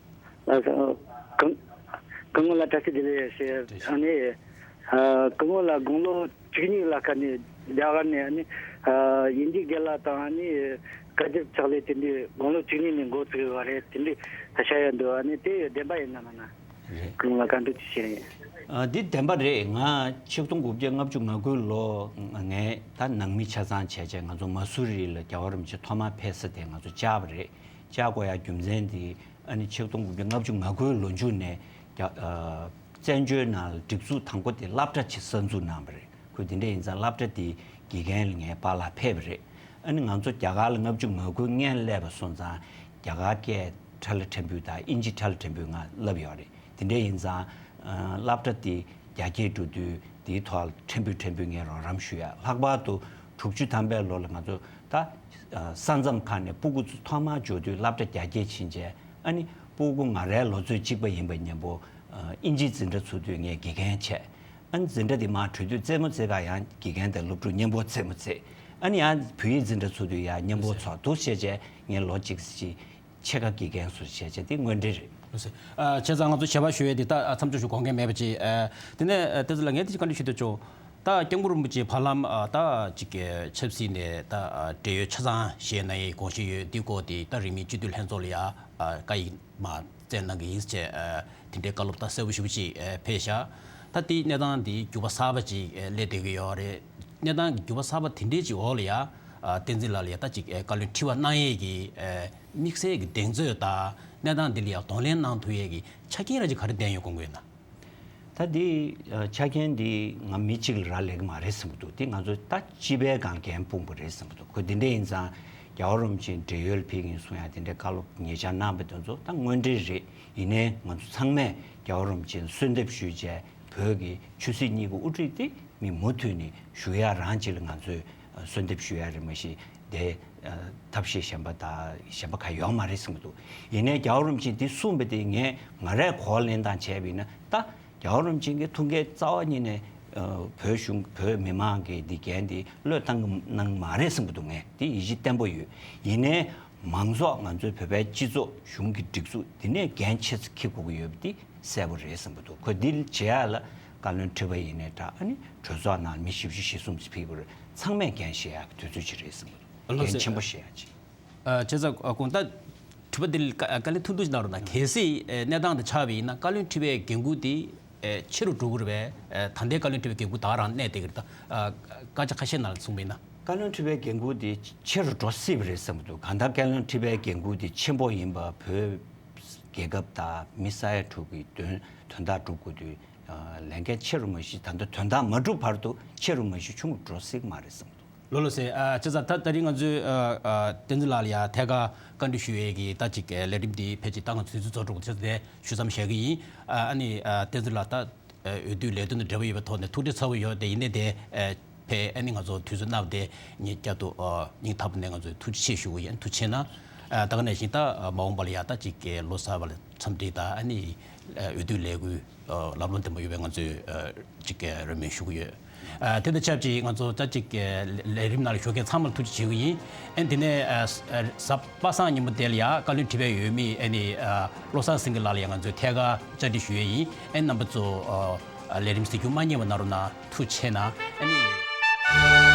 ལགས་སོ། སྐུ་སྐུ་ངོ་ལ་བཀྲ་ཤིས་བདེ་ལེགས་ཞུ། བཀྲ་ཤིས། ཨ་ནི་ཨ་སྐུ་ངོ་ལ་དགུང་ལོ་བཅུ་གཉིས་ལ་ཁ་ནས་རྒྱ་གར་ནས་ཨ་ནི་ཨ་དབྱིན་ཇི་རྒན་ལགས་དང་ཨ་ནི་བཀའ་བརྒྱུད་ཕྱག་ལས་དེ་འདྲའི་དགུང་ལོ་བཅུ་གཉིས་ནས་འགོ་བཙུགས་ཡོད་པ་རེད། དེ་འདྲའི་ད་བཤད་ཡ་འདུག། ཨ་ནི་དེ་བདེན་པ་ཡིན་ན་མིན་ན། རེད། སྐུ་ངོ་ལ་བཀའ་འདྲི་ཅིག་བྱས་ཡིན། ཨ་འདི་བདེན་པ་རེད། ང་ཆིག་སྟོང་དགུ་བརྒྱ་ལྔ་བཅུ་ང་དགུ་ལོ་ང་ངས་ད་ནང་མི་ཆ་ཚང་བྱས་བྱས་ང་ཚོ་མ་སུ་རི་ལ་རྒྱལ་བ་རིན་པོ་ཆེ་ཐོག་མར་ཕེབས་ས་དེ་ང་ཚོ་བཅར་བ་རེད། བཅར་དགོས་ཡ་རྒྱུ་མཚན་དེ་ཨ་ནི་ཆིག་སྟོང་དགུ་བརྒྱ་ལྔ་བཅུ་ང་དགུའི་ལོ་མཇུག་ནས་རྒྱ་ཨ་བཙན་བྱོལ་ནང་ལ་སྒྲིག་འཛུགས་དང་པོ་དེ་སློབ་གྲྭ་ཆེ་གསར་འཛུགས་གནང་བ་རེད། ཁོས་དེ་འདྲ་ཡིན་ཙང་སློབ་གྲྭ་དེའི་དགེ་རྒན་ལ་ངའི་པཱ་ལགས་ཕེབས་པ་རེད། ཨ་ནི་ང་ཚོ་རྒྱ་གར་ལ་ལྔ་བཅུ་ང་དགུ་སྔོན་སླེབས་པ་སོང་ཙང་རྒྱ་གར་སྐད་ཕྲ་ལ་ཕྲན་བུ་དང་དབྱིན་ཇི་ཕྲ་ལ་ཕྲན་བུ་ང་བསླབས་ཡོད་རེད། དེ་འདྲ་ཡིན་ཙང་ཨ་སློབ་གྲྭ་དེ་རྒྱ་སྐྱེད་འགྲོ་དུས་དེའི་ཐོག་ལ་ཕྲན་བུ་ཕྲན་བུ་ངས་རོགས་རམ་ཞུ་ཡ། ལྷག་པར་དུ་དྲུག་ཅུ་ཐམ་པའི་ལོ་ལ་ང་ཚོ་ད་ཨ་ས་མཚམས་ཁག་ནས་སྤུ་གུ་ཚོ་ཐོག་མར་འབྱོར་དུས་སློབ་གྲྭ་རྒྱ་སྐྱེད་ཕྱིན་བྱས། ཨ་ནི་སྤུ་གུ་ང་རའི་ལོ་ཚོད་གཅིག་པ་ཡིན་པ་མཉམ་པོ་ཨ་དབྱིན་ཇིའི་འཛིན་གྲྭ་ཚུགས་དུས་ངས་དགེ་རྒན་བྱས། ཨ་ནི་འཛིན་གྲྭ་དེ་མར་གྲོལ་དུས་རྩེད་མོ་རྩེ་གར་ཡང་དགེ་རྒན་དང་སློབ་ཕྲུག་མཉམ་པོ་རྩེད་མོ་རྩེ། ཨ་ནི་ཡང་བོད་ཡིག་འཛིན་གྲྭ་ཚུགས་དུས་ཡང་མཉམ་པོ་ཚོགས་འདུ་བྱས་བྱས་ངས་ལོ་གཅིག་ཙམ་ཕྱེད་ཀ་དགེ་རྒན་ཟུར་བྱས་བྱས་དེ་དངོས་འབྲེལ་རེད། ལགས་སོ། ཨ་བྱས་ཙང་ང་ཚོ་ཞལ་པར་ཞུ་ཡས་དེ་ད་ཨ་མཚམས་འཇོག་ཞུ་དགོངས་འགལ་མེད་པ་ཅིག། ཨ་དེ་ནས་ཨ་བསྟན་འཛིན་ལགས་ངས་དེ་ཅིག་བཀའ་འདྲི་ཞུ་འདོད་བྱུང་། ད་སྐྱབས་མགོན་རིན་པོ་ཆེ་བར་ལམ་ཨ་ད་ཅིག་གི་ཆབ་སྲིད་ནས་ད་ཨ་བགྲེས་ཡོལ་ཆ་ཚང་བཞེས་གནང་ཡས་དགོངས་བཞེས་ཡོད། འདི་སྐོར་དེ་ད་རིང་མིན་སྤྱི་འཐུས་ལྷན་ཚོགས་ལ་ཡ་ཨ་བཀའ་ཡིག་མ་བསྩལ་གནང་གི་ཡིན་ཟེར་བྱས་ཨ་དེ་འདྲའི་བཀའ་སློབ་ད་གསལ་པོ་ཞེ་པོ་ཅིག་ཨ་ཕེབས་ཤག། ད་དེའི་གནས་སྟངས་དེ་འགྱུར་བ་གསར་པ་ཅིག་ཨ་སླེབས་བསྡད་ཀྱི་ཡོད་རེད། གནས་སྟངས་ཀྱི་འགྱུར་བ་གསར་པ་དེ་འདྲའི་ཅིག་འོག་ལ་ཡ་ཨ་བསྟན་འཛིན་ལགས་ལ་ཡ་ད་ཅིག་ཨ་བཀའ་བློན་ཁྲི་པ་གནང་ཡས་ཀྱི་ཨ་དམིགས་བསལ་གྱི་གདེང་ཚོད་དང་གནས་སྟངས་འདི་ལ་ཡ་གདོང་ལེན་གནང་ཐུབ་ཡས་ཀྱི་ཆ་རྐྱེན་ར་ཅིག་ག་རེ་ལྡན་ཡོད་དགོངས་ཀྱི་ཡོད་ན། ད་འདི་ཨ་ཆ་རྐྱེན་འདི་ང་མི་གཅིག་ལ་རག་ལས་ཀྱི་མ་རེད་བསམ་གྱི་འདུག། འདི་ང་ཚོ་ད་སྤྱི་པའི་སྒང་འགན་སྤུངས་པ་རེད་བསམ་གྱི་འདུག། ཁོ་འདི་འདྲ་ཡིན་ཙང་རྒྱལ་བ་རིན་པོ་ཆེ་བགྲེས་ཡོལ་ཕེབས་ཀྱི་ཡིན་གསུང་ཡ་དེ་འདྲའི་བཀའ་སློབ་ཉེ་ཆར་གནང་བ་དེ་ཚོ་ད་དངོས་འབྲེལ་རེད། ཡིན་ནའི་ང་ཚོ་ཚང་མས་རྒྱལ་བ་རིན་པོ་ཆེ་ལ་གསོལ་འདེབས་ཞུས་བྱས་བོད་ཀྱི་ཆོས་སྲིད་གཉིས་ཀྱི་དབུ་ཁྲིད་དེ་མི་མུ་མཐུད་ནས་བཞུགས་ཡ་རང་ཅིག་ལ་ང་ཚོས་གསོལ་འདེབས་ཞུ་ཡ་རེད། མ་གཞི་དེ་ཐབས་ཤེས་གཞན་པ་དང་གཞན་པ་ག་ཡོད་མ་རེད་བསམ་གྱི་འདུག། ཡིན་ནའི་རྒྱལ་བ་རིན་པོ་ཆེས་འདི་གསུངས་པ་དེ་ངས་ང་རས་གོ་བ་ལེན་སྟངས་བྱས་པ་ཡིན་ན་ད་རྒྱལ་བ་རིན་པོ་ཆེ་གི་ཐུགས་འགན་རྩ་བ་ཉིད་ནས་ཨ་བོད་གཞུང་བོད་མི་མང་གི་འདི་འགན་འདི་བློས་བཏང་གི་གནང་མ་རེད་བསམ་གྱི་འདུག། ངས་འདི་ཡིད་ཆེས་བརྟན་པོ་ཡོད། ཡིན་ནའི་མང་ཚོགས་ང་ཚོའི་བོད་པའི་སྤྱི་ཚོགས་གཞུང་གི་སྒྲིག་འཛུགས་འདི་ནས་འགན་ཆེ་ཙམ་འཁྱེར་དགོས་ཀྱི་ཡོད་པ་འདི་གསལ་པོ་རེད་བསམ་གྱི་འདུག། ཁོ་འདི་བྱེད་ཡ་ལ་བཀའ་བློན་ཁྲི་པ་ཡིན་ནའི་འདྲ། ཨ་ནི་གྲོས་ཚོགས་ནང་མི་བཞི་བཅུ་ཞེ་གསུམ་ཅིག་ཕེབས་ཀྱི་རེད། ཚང་མས་འགན་བཞེས་ཡག་གི་དུས་ཚོད་ཅིག་རེད་བསམ་གྱི་འདུག། ལགས་སོ། འགན་ཆེན་པོ་བཞེས་ཡག་ཅིག། ཨ་བྱས་ཙང་ཨ་དགོངས་དག་དྲི་བ་འདི་ལ་བཀའ་བཀའ་ལན་ཐུང་ཐུང་ཞིག་གནང་རོགས་གནང་། གལ་སྲིད་ཨེ་གནས་སྟངས་དེ་ཆགས་པ་ཡིན་ན་བཀའ་བློན་ཁྲི་པའི་འགན་འཁུར་དེ་ཨེ་ཆེ་རུ་འགྲོ་གི་རེད་པས། ཨེ་ད་ལྟའི་བཀའ་བློན་ཁྲི་པའི་འགན་འཁུར་ད་རང་གནས་བསྡད་ཀྱི་རེད། ད་ཨ་སྐད་ཆ་ཁ་ཤས་ནང་ལ་གསུངས་པ་ཡིན་ན། བཀའ་བློན་ཁྲི་པའི་འགན་འཁུར་དེ་ཆེ་རུ་འགྲོ་སྲིད་པ་རེད་བསམ་གྱི་འདུག། གང་ལྟར་བཀའ་བློན་ཁྲི་པའི་འགན་འཁུར་དེ་ཆེན་པོ་ཡིན་པ། བོད་རྒྱལ་ཁབ་དང་མི་ས་ཡ་དྲུག་གི་དོན་དོན་དག་སྒྲུབ་དགོས་དུས། ཨ་ལས་འགན་ཆེ་རུ་མ་གཞི་ད་ལྟ་དོན་དག་མ་གྲུབ་བར་དུ་ཆེ་རུ་མ་གཞི་ཆུང་རུ་འགྲོ་སྲིད་མ་རེད་བསམ་འདུག། ལགས་ལགས་སེ། ཨ་བྱས་ཙང་ད་ད་རིང་ང་ཚོས་ཨ་ཨ་བསྟན་འཛིན་ལགས་ལ་ཡ་ཐད་ཀར་བཀའ་འདྲི་ཞུ་ཡས་ཀྱི་ད་ཅིག་ལས་རིམ་འདི་ཕལ་ཆེར་ད་ང་ཚོས་དུས་ཚོད་རྫོགས་འགྲོ་གི་ཆ་དེ་ཞུ་མཚམས་བཞག་གི་ཡིན། ཨ་ཨ་ནི་ཨ་བསྟན་འཛིན་ལགས་ད་ཨ་འོས་བསྡུའི་ལས་དོན་དང་འབྲེལ་བ་ཡོད་པའི་ཐོག་ནས་ཐུགས་ཁྲལ་ཚ་པོ་ཡོད་དེ། ཡིན་ནའི་དེ་ཨ་ཕེ་ཨ་ནི་ང་ཚོ་དུས་ཚོད་གནང་བ་དེ་ངས་བསྐྱར་དུ་ཨ་སྙིང་ཐག་པ་ནས་ང་ཚོས་ཐུགས་རྗེ་ཆེ་ཞུ་གི་ཡིན། ཐུགས་ཆེ་གནང་། ཨ་ད་ག་ནང་བཞིན་ད་ཨ་མ་འོངས་པ་ལ་ཡ་ད་ཅིག་གི་ལོ་གསར་པ་ལ་འཚམས་འདྲི་དང་ཨ་ནི་ཨ་འོས་བསྡུ་ལས་འགུལ་ཨ་ལམ་ལྷོང་ལྡན་པ་ཡོང་བའི་ང་ཚོས་ཨ་ཅིག་གི་རེ་སྨོན་ཞུ་གི་ཡོད། ཨ་དེ་དང་ཆབས་ཅིག་ང་ཚོ་ད་ཅིག་ལས་རིམ་ནང་ལ་ཞུགས་མཁན་ཚང་མར་ཐུགས་རྗེ་ཆེ་ཞུ་གི་ཡིན། ཨ་དེ་ནས་ཨ་གཟའ་པ་སངས་ཉིན་མོ་དེ་ལ་ཡ་བཀའ་བློན་ཁྲི་པའི་འོས་མི་ཨ་ནི་བློ་བཟང་སེང་གེ་ལགས་ལ་ཡ་ང་ཚོས་ཐད་ཀར་བཅར་འདྲི་ཞུ་ཡས་ཡིན། ཨ་རྣམ་པ་ཚོ་ལས་རིམ་གཟིགས་རྒྱུ་མ་བསྙེལ་བ་གནང་རོགས་གནང་། ཐུགས་རྗེ་ཆེ་གནང་། ཨ་ནི།